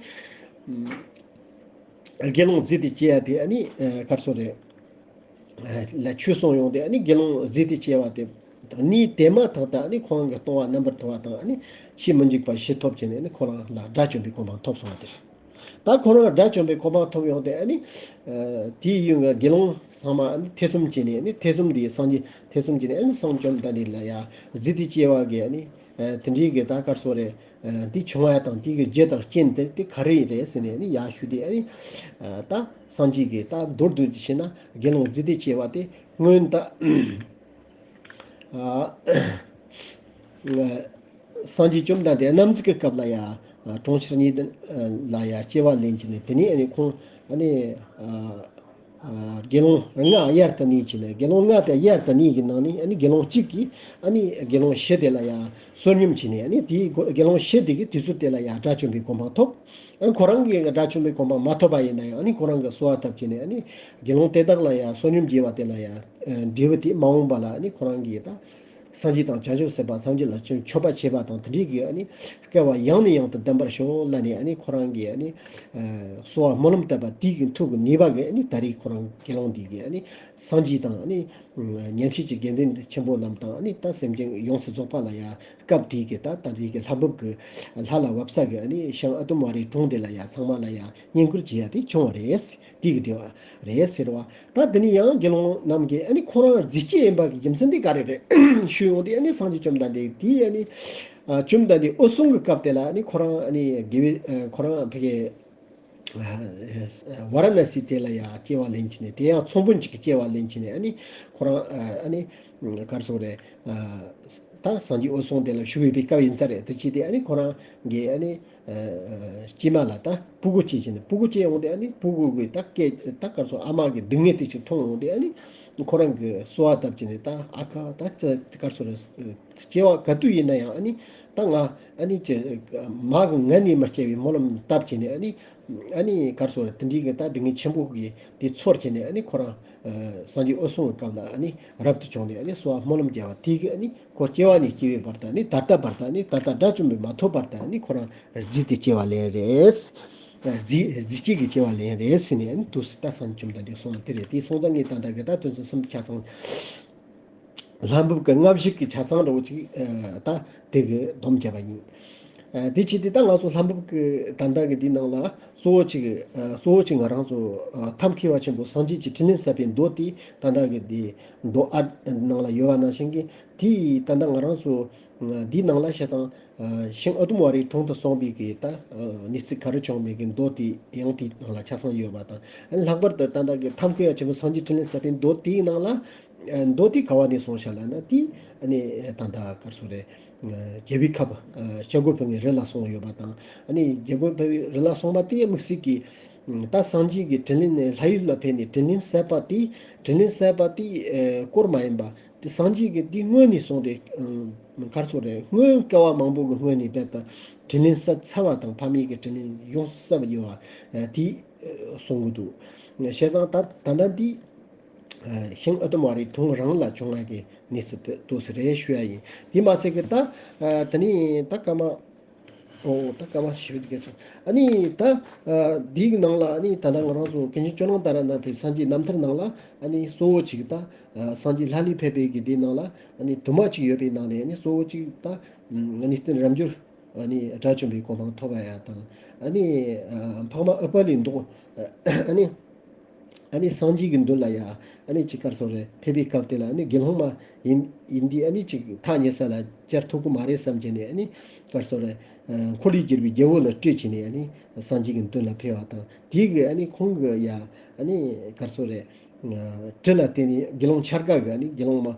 དགེ་སློང་རྫས་དེ་སྐྱེ་ཡ་དེ་ཨ་ནི་ག་རེ་ཟེར་རེད། ལ་ཆོས་གསུངས་ཡོང་སྟེ། ཨ་ནི་དགེ་སློང་རྫས་དེ་སྐྱེ་བ་དེ་ནི་དེ་མ་ཐག་ཏུ་ཨ་ནི་ཁོ་རང་གི་ལྟུང་བ་རྣམ་པར་གྲོལ་བ་དང་། ཨ་ནི་ཕྱིས་མི་འཇིགས་པ་ཞི་ཐོབ་བྱས་ནས། ཨ་ནི་ཁོ་རང་ལ་དགྲ་བཅོམ་པའི་གོ་འཕང་ཐོབ་སོང་བ་དེ་རེད། ད་ཁོ་རང་དགྲ་བཅོམ་པའི་གོ་འཕང་ཐོབ་ཡོང་སྟེ། ཨ་ནི་དེའི་ཡུལ་གྱི་དགེ་སློང་ཚང་མ་ཨ་ནི་ཐེ་ཚོམ་བྱས་ནས། ཨ་ནི་ཐེ་ཚོམ་དེ་སངས་རྒྱས་ཐེ་ཚོམ་བྱས་ནས། ཨ་ནི་སངས་རྒྱས་བཅོམ་ལྡན་འདས་ལ་ཡ་རྫས་དེ་སྐྱེ་བ་གི་ཨ་ནི་དེ་འདྲའི་གི་ད་ག་རེ་ཟེར་རེད། འདི་བྱུང་བ་དང་དེ་གི་རྒྱུ་དང་རྐྱེན་དེ་དེ་ག་རེ་རེད་ཟེར་ནས་ནི་ཡར་ཞུས་ཏེ། ཨ་ནི་ད་སངས་རྒྱས་ཀྱིས་ད་མདོར་བསྡུས་ཀྱི་བཤད་ན། དགེ་སློང་རྫས་དེ་སྐྱེ་བ་དེ་སྔོན་ད་སངས་རྒྱས་བཅོམ་ལྡན་འདས་རྣམ་གཟིགས་ཀྱི་སྐབས་ལ་ཡ་གྲོང་ཁྱེར་གཉིས་ལ་ཡ་སྐྱེ་བ་ལེན་གྱི་ནས། དེ་ནས་ཨ་ནི་ཁོང་ཨ་ནི། དགེ་སློང་ལྔ་དབྱར་དུ་གནས་བྱས་ནས། དགེ་སློང་ལྔ་དེ་དབྱར་དུ་གནས་ཀྱི་ནང་ནས་ཨ་ནི་དགེ་སློང་གཅིག་གིས་ཨ་ནི་དགེ་སློང་བཞི་དེ་ལ་ཡང་བསོད་སྙོམས་བྱས་ནས། ཨ་ནི་དེའི་དགེ་སློང་བཞི་དེ་གིས་དུས་ཚོད་དེ་ལ་ཡང་དགྲ་བཅོམ་པའི་གོ་འཕང་ཐོབ། ཨ་ནི་ཁོ་རང་གིས་དགྲ་བཅོམ་པའི་གོ་འཕང་མ་ཐོབ་པ་ཡིན་ན་ཡང་། ཨ་ནི་ཁོ་རང་གིས་གསོལ་བ་བཏབ་བྱས་ནས། ཨ་ནི་དགེ་སློང་དེ་དག་ལ་ཡང་བསོད་སྙོམས་བགྱིས་པ་དེ་ལ་ཡང་འབྲས་བུ་དེ་མ་འོངས་པ་ལ་ཨ་ནི་ཁོ་རང་གིས་ད་སངས་རྒྱས་དང་བྱང་ཆུབ་སེམས་དཔའ་སངས་རྒྱས་ལ་མཆོད་པ་བྱེད་པ་དང་། དེ་འདྲའི་གི་ཨ་ནི་སྐལ་བ་ཡང་ནས་ཡང་དུ་ལྡན་པར་ཤོག་ལབ་ནས། ཨ་ནི་ཁོ་རང་གིས་ཨ་ནི་གསོལ་བ་སྨོན་ལམ་བཏབ་པ་དེའི་གི་མཐུ་གི་ནུས་པ་གིས། ཨ་ནི་ད་རེས་ཁོ་རང་དགེ་སློང་འདི་གིས་ཨ་ནི་སངས་རྒྱས་དང་། ཨ་ནི་ཉན་ཐོས་ཀྱི་དགེ་འདུན་ཆེན་པོ་རྣམས་དང་། ཨ་ནི་ད་སེམས་ཅན་ཡོངས་སུ་རྫོགས་པ་ལ་ཡང་སྐབས་དེའི་གི་ད་ད་རེས་ཀྱི་ལྷ་བབས་ཀྱི་ལྷ་ལ་བབས་ས་གི་ཨ་ནི་ཤིང་ཨ་དུམ་ཝ་རའི་གྲོང་དེ་ལ་ཡང་ཚང་མ་ལ་ཡང་བསྙེན་བཀུར་བྱེད་ཡ་དེ་བྱུང་བ་རེད། དེ་གི་དེ་བ་རེད་ཟེར་བ། ད་དེ་ནས་ཡང་དགེ་སློང་རྣམས་ཀྱིས་ཨ་ནི་ཁོ་རང་རྫས་སྐྱེས་ཡིན་པ་གི་རྒྱུ་མཚན་དེ་ག་རེ་རེད་ཞུས་ཡོང་དུས། ཨ་ནི་སངས་རྒྱས་བཅོམ་ལྡན་འདས་དེས་ཨ་ནི་ཨ་བཅོམ་ལྡན་འདས་འོད་སྲུང་གི་སྐབས་དེ་ལ་ཨ་ནི་ཁོ་རང་ཨ་ནི་དགེ་བའི་ཨ་ཁོ་རང་ཕ་གི་ཨ་ཝཱ་ར་ཎ་སི་དེ་ལ་ཡང་སྐྱེ་བ་ལེན་བྱས་ནས། དེ་ཡང་ཚོང་དཔོན་ཅིག་གི་སྐྱེ་བ་ལེན་བྱས་ནས། ཨ་ནི་ཁོ་རང་ཨ་ཨ་ནི་ག་རེ་ཟེར་རེད། ཨ་ད་སངས་རྒྱས་འོད་སྲུང་དེ་ལ་བཞུགས་ཡོད་པའི་སྐབས་ཡིན་ས་རེད། དེ་བྱས་ཏེ་ཨ་ནི་ཁོ་རང་གིས་ཨ་ནི་ཨ་ཨ་སྐྱེས་མ་ལ་ད་སྤུ་གུ་སྐྱེས་བྱས་ནས། སྤུ་གུ་སྐྱེས་ཡོང་དུས་ཨ་ནི་སྤུ་གུ་གི་ད་སྐད་ད་ག་རེ་ཟེར། ཨ་མ་གི་སྡུག་བསྔལ་དེ་ཅིག་མཐོང་ཡོང་དུས། ཨ་ནི་ཁོ་རང་གིས་གསོལ་བ་བཏབ་བྱས་ནས། ད་ཨ་ཁ་ད་ཅི་ག་རེ་ཟེར་རེད། སྐྱེ་བ་ག་དུས་ཡིན་ན་ཡང་། ཨ་ནི་ད་ང་ཨ་ནི་ཅི་མ་གི་ངལ་ནས་མི་སྐྱེ་བའི་སྨོན་ལམ་བཏབ་བྱས་ནས། ཨ་ནི་ཨ་ནི་ག་རེ་ཟེར་རེད། དེ་འདྲའི་གི་ད་སྡུག་བསྔལ་ཆེན་པོ་གི་དེ་ཚོར་བྱས་ནས། ཨ་ནི་ཁོ་རང་ཨ་སངས་རྒྱས་འོད་སྲུང་གི་སྐབས་ལ་ཨ་ནི་རབ་ཏུ་བྱུང་ནས། ཨ་ནི་གསོལ་བ་སྨོན་ལམ་བརྒྱབ་པ་དེ་གིས་ཨ་ནི་ཁོ་སྐྱེ་བ་ནས་སྐྱེ་བའི་བར་དུ། ཨ་ནི་ད་ལྟ་བར་དུ། ཨ་ནི་ད་ལྟ་དགྲ་བཅོམ་པ་མ་ཐོབ་བར་དུ་ཨ་ནི་ཁོ་རང་རྫས་དེ་སྐྱེ་བ་ལེན་རེད། རྫས་རྫས་སྐྱེས་ཀྱི་སྐྱེ་བ་ལེན་རེད་ཟེར་ནས། ཨ་ནི་དུས་སུ་ད་སངས་རྒྱས་བཅོམ་ལྡན་འདས་གསུངས་པ་དེ་རེད། དེ་སོང་ཙང་ངས་ད་ལྟ་གི་ད་དོན་ཚན་གསུམ་ཆ་ཚང་། ལྷ་བབས་ཀྱི་ལྔ་བཞི་གི་ཆ་ཚང་འདྲ་བོ་ཅིག་ཨ་ད་དེ་གི་སྡོམ་བརྒྱབ་པ་ཡིན། ཨ་དེ་བྱས་ཏེ་ད་ང་ཚོ་ལྷ་བབས་ཀྱི་ད་ལྟ་གི་འདི་ནང་ལ་གཙོ་བོ་ཅིག་ཨ་གཙོ་བོ་ཅིག་ང་རང་ཚོ་ཨ་ཐབས་མཁས་པ་ཆེན་པོ་སངས་རྒྱས་ཀྱི་དྲིན་ལན་གསབ་པའི་མདོ་དེ། ད་ལྟ་གི་འདི་མདོ་ཨ་ནང་ལ་ཡོད་པ་ནང་བཞིན་གྱི། དེ་ད་ལྟ་ང་རང་ཚོ་ཨ་འདི་ནང་ལ་བཤད་སྟངས་ཨ་ཤིང་ཨ་དུམ་ཝ་རའི་གྲོང་དུ་སོང་བའི་གི་ད་ཨ་གནས་ཚུལ་ག་རེ་བྱུང་མིན་གྱི་མདོ་དེ་ཡང་དེའི་ནང་ལ་ཆ་ཚང་ཡོད་པ་དང་། ལྷག་པར་དུ་ད་ལྟ་གི་ཐབས་མཁས་པ་ཆེན་པོ་སངས་རྒྱས་དྲིན་ལན་གསབ་པའི་མདོ་དེའི་ནང་ལ། ཨ་མདོ་དེ་ག་བ་ནས་གསུངས་བཞག་ལབ་ན། དེ་ཨ་ནི་ད་ལྟ་ག་རེ་ཟེར་རེད། ཨ་རྒྱལ་པོའི་ཁབ་ཨ་སྐྱབས་མགོན་ཕེབས་པའི་རི་ལ་གསུངས་ཡོད་པ་དང་། ཨ་ནི་སྐྱབས་མགོན་ཕེབས་པའི་རི་ལ་གསུངས་པ་དེ་དམིགས་བསལ་གྱིས་ཨ་ད་སངས་རྒྱས་ཀྱི་དྲིན་ལན་ནི། ལྷ་ཡུལ་ལ་ཕེབས་ནས་དྲིན་ལན་གསབ་པ་དེ། དྲིན་ལན་གསབ་པ་དེ་ཨ་སྐོར་མ་ཡིན་པ། དེ་སངས་རྒྱས་ཀྱིས་དེ་སྔོན་ནས་གསུངས་ཏེ། ཨ་ག་རེ་ཟེར་རེད། སྔོན་བསྐལ་བ་མང་པོ་གི་སྔོན་ནས་རྦད་དེ་དྲིན་ལན་གསབ་ཚར་བ་དང་། ཕ་མེས་ཀྱི་དྲིན་ལན་ཡོངས་སུ་གསབ་ཡོད་པ་ཨ་དེ་ཨ་གསུང་གི་འདུག། བྱས་ཙང་ད་ད་ལྟ་འདི་ཨ་ཤིང་ཨ་དུམ་ཝ་རའི་གྲོང་རང་ལ་བྱུང་བ་གི་གནས་ཚུལ་དེ་འདུག་ཟེར་རེད་ཞུ་ཡ་ཡིན། དེ་མ་ཚད་ཀྱི་ད་ཨ་དེ་ནས་ད་སྐར་མ། ཨོ་ད་སྐར་མ་ཞེ་པོ་འདུག་གས་སོང་། ཨ་ནི་ད་ཨ་འདིའི་ནང་ལ་ཨ་ནི་ད་ལྟ་ང་རང་ཚོ་ཀུན་མཁྱེན་ཇོ་ནང་ཏཱ་ར་ནཱ་ཐའི་སངས་རྒྱས་རྣམ་ཐར་ནང་ལ། ཨ་ནི་གཙོ་བོ་གཅིག་ད་ཨ་སངས་རྒྱས་ལྷ་ལས་ཕེབས་པའི་གི་འདིའི་ནང་ལ་ཨ་ནི་དུ་མ་གཅིག་ཡོད་པའི་ནང་ནས། ཨ་ནི་གཙོ་བོ་གཅིག་ད་ ཨ་ནི་རྟེན་རབ་འབྱོར་ཨ་ནི་དགྲ་བཅོམ་པའི་གོ་འཕང་ཐོབ་པ་ཡ་དང་། ཨ་ནི་ཨ་འཕགས་མ་ཨུཏྤལའི་མདོག་ཨ་ནི་ཨ་ནི་སངས་རྒྱས་ཀྱི་མདུན་ལ་ཡ་ཨ་ནི་ཅིག་ག་རེ་ཟེར་རེད། ཕེབས་པའི་སྐབས་དེ་ལ་ཨ་ནི་དགེ་སློང་མ་ཡིན་ཡིན་དུས་ཨ་ནི་ཅིག་ཐག་ཉེ་ས་ལ་བཅར་ཐུབ་ཀྱི་མ་རེད་བསམ་བྱས་ནས། ཨ་ནི་ག་རེ་ཟེར་རེད། ཨ་འཁོར་ལོས་སྒྱུར་བའི་རྒྱལ་པོ་ལ་སྤྲད་བྱས་ནས་ཨ་ནི་སངས་རྒྱས་ཀྱི་མདུན་ལ་ཕེབས་པ་དང་། དེ་གི་ཨ་ནི་ཁོང་གི་ཡ་ཨ་ནི་ག་རེ་ཟེར་རེད། ཨ་དྲི་ལ་བརྟེན་ནས་དགེ་སློང་འཆར་ཀ་གིས་ཨ་ནི་དགེ་སློང་མ་ཨ་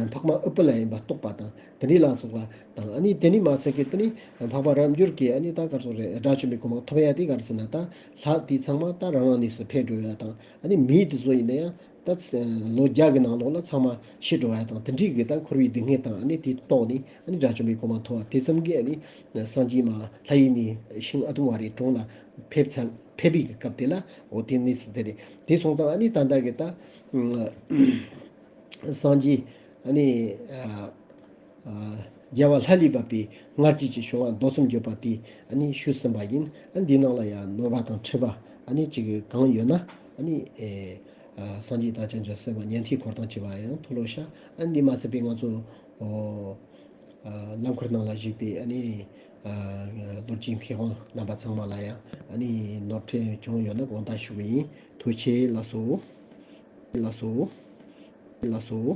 འཕགས་མ་ཨུཏྤལ་ཡིན་པ་རྟོགས་པ་དང་། དེ་འདྲའི་ལ་སོགས་པ་དང་། ཨ་ནི་དེ་ནི་མ་ཚད་ཀྱི་དེ་ནི་འཕགས་པ་རབ་འབྱོར་གྱིས་ཨ་ནི་ད་ག་རེ་ཟེར་རེད། དགྲ་བཅོམ་པའི་གོ་འཕང་ཐོབ་ཡ་དེ་ག་རེ་ཟེར་ན། ད་ལྷ་དེ་ཚང་མ་ད་རང་རང་གནས་སུ་ཕེབས་འགྲོ་ཡ་དང་། ཨ་ནི་མི་དེ་ཚོ་ཡིན་ན་ཡང་ད་ལོ་བརྒྱ་གི་ནང་ལོགས་ལ་ཚང་མ་ཤི་འགྲོ་ཡ་དང་། དེ་འདྲའི་གི་ད་འཁོར་བའི་སྡུག་བསྔལ་དང་། ཨ་ནི་དེ་རྟོགས་ནས་ཨ་ནི་དགྲ་བཅོམ་པའི་གོ་འཕང་ཐོབ་པ་དེ་ཙམ་གྱིས་ཨ་ནི་སངས་རྒྱས་མ་ལྷ་ཡི་གནས་ཤིང་ཨ་དུམ་ཝ་རའི་གྲོང་ལ་ཕེབས་ཚར། ཕེབས་པའི་སྐབས་དེ་ལ། འོ་དེ་ནི་སྲིད་དེ་རེད། དེ་སོང་ཙང་ཨ་ནི་ད་ལྟ་གི་ད་སངས་རྒྱས་ཨ་ནི་ཨ་ཨ་རྒྱལ་བ་ལྷ་ལས་བབས་པའི་སྔར་རྒྱལ་གྱི་བྱུང་བ་མདོ་གསུམ་བརྗོད་པ་དེ་ཨ་ནི་ཞུས་ཟིན་པ་ཡིན། ཨ་འདི་ནང་ལ་ཡང་ནོར་བ་དང་འཁྲུལ་པ་ཨ་ནི་ཅིག་གང་ཡོད་ན། ཨ་ནི་ཨེ་ཨ་སངས་རྒྱས་དང་བྱང་ཆུབ་སེམས་དཔའ་ཉན་ཐོས་འཁོར་དང་བཅས་པ་ཡང་མཐོལ་ལོ་བཤགས། ཨ་འདི་མ་ཟད་པའི་ང་ཚོ་ཨོ། ཨ་རླངས་འཁོར་ནང་ལ་བཞུགས་པའི་ཨ་ནི་ཨ་རྡོ་རྗེ་མཁས་དབང་རྣམ་པ་ཚང་མ་ལ་ཡང་ཨ་ནི་ནོར་འཁྲུལ་བྱུང་ཡོད་ན་དགོངས་དག་ཞུ་གི་ཡིན། ཐུགས་རྗེ་ཆེ་ལགས་སོ། ལགས་སོ། ལགས་སོ།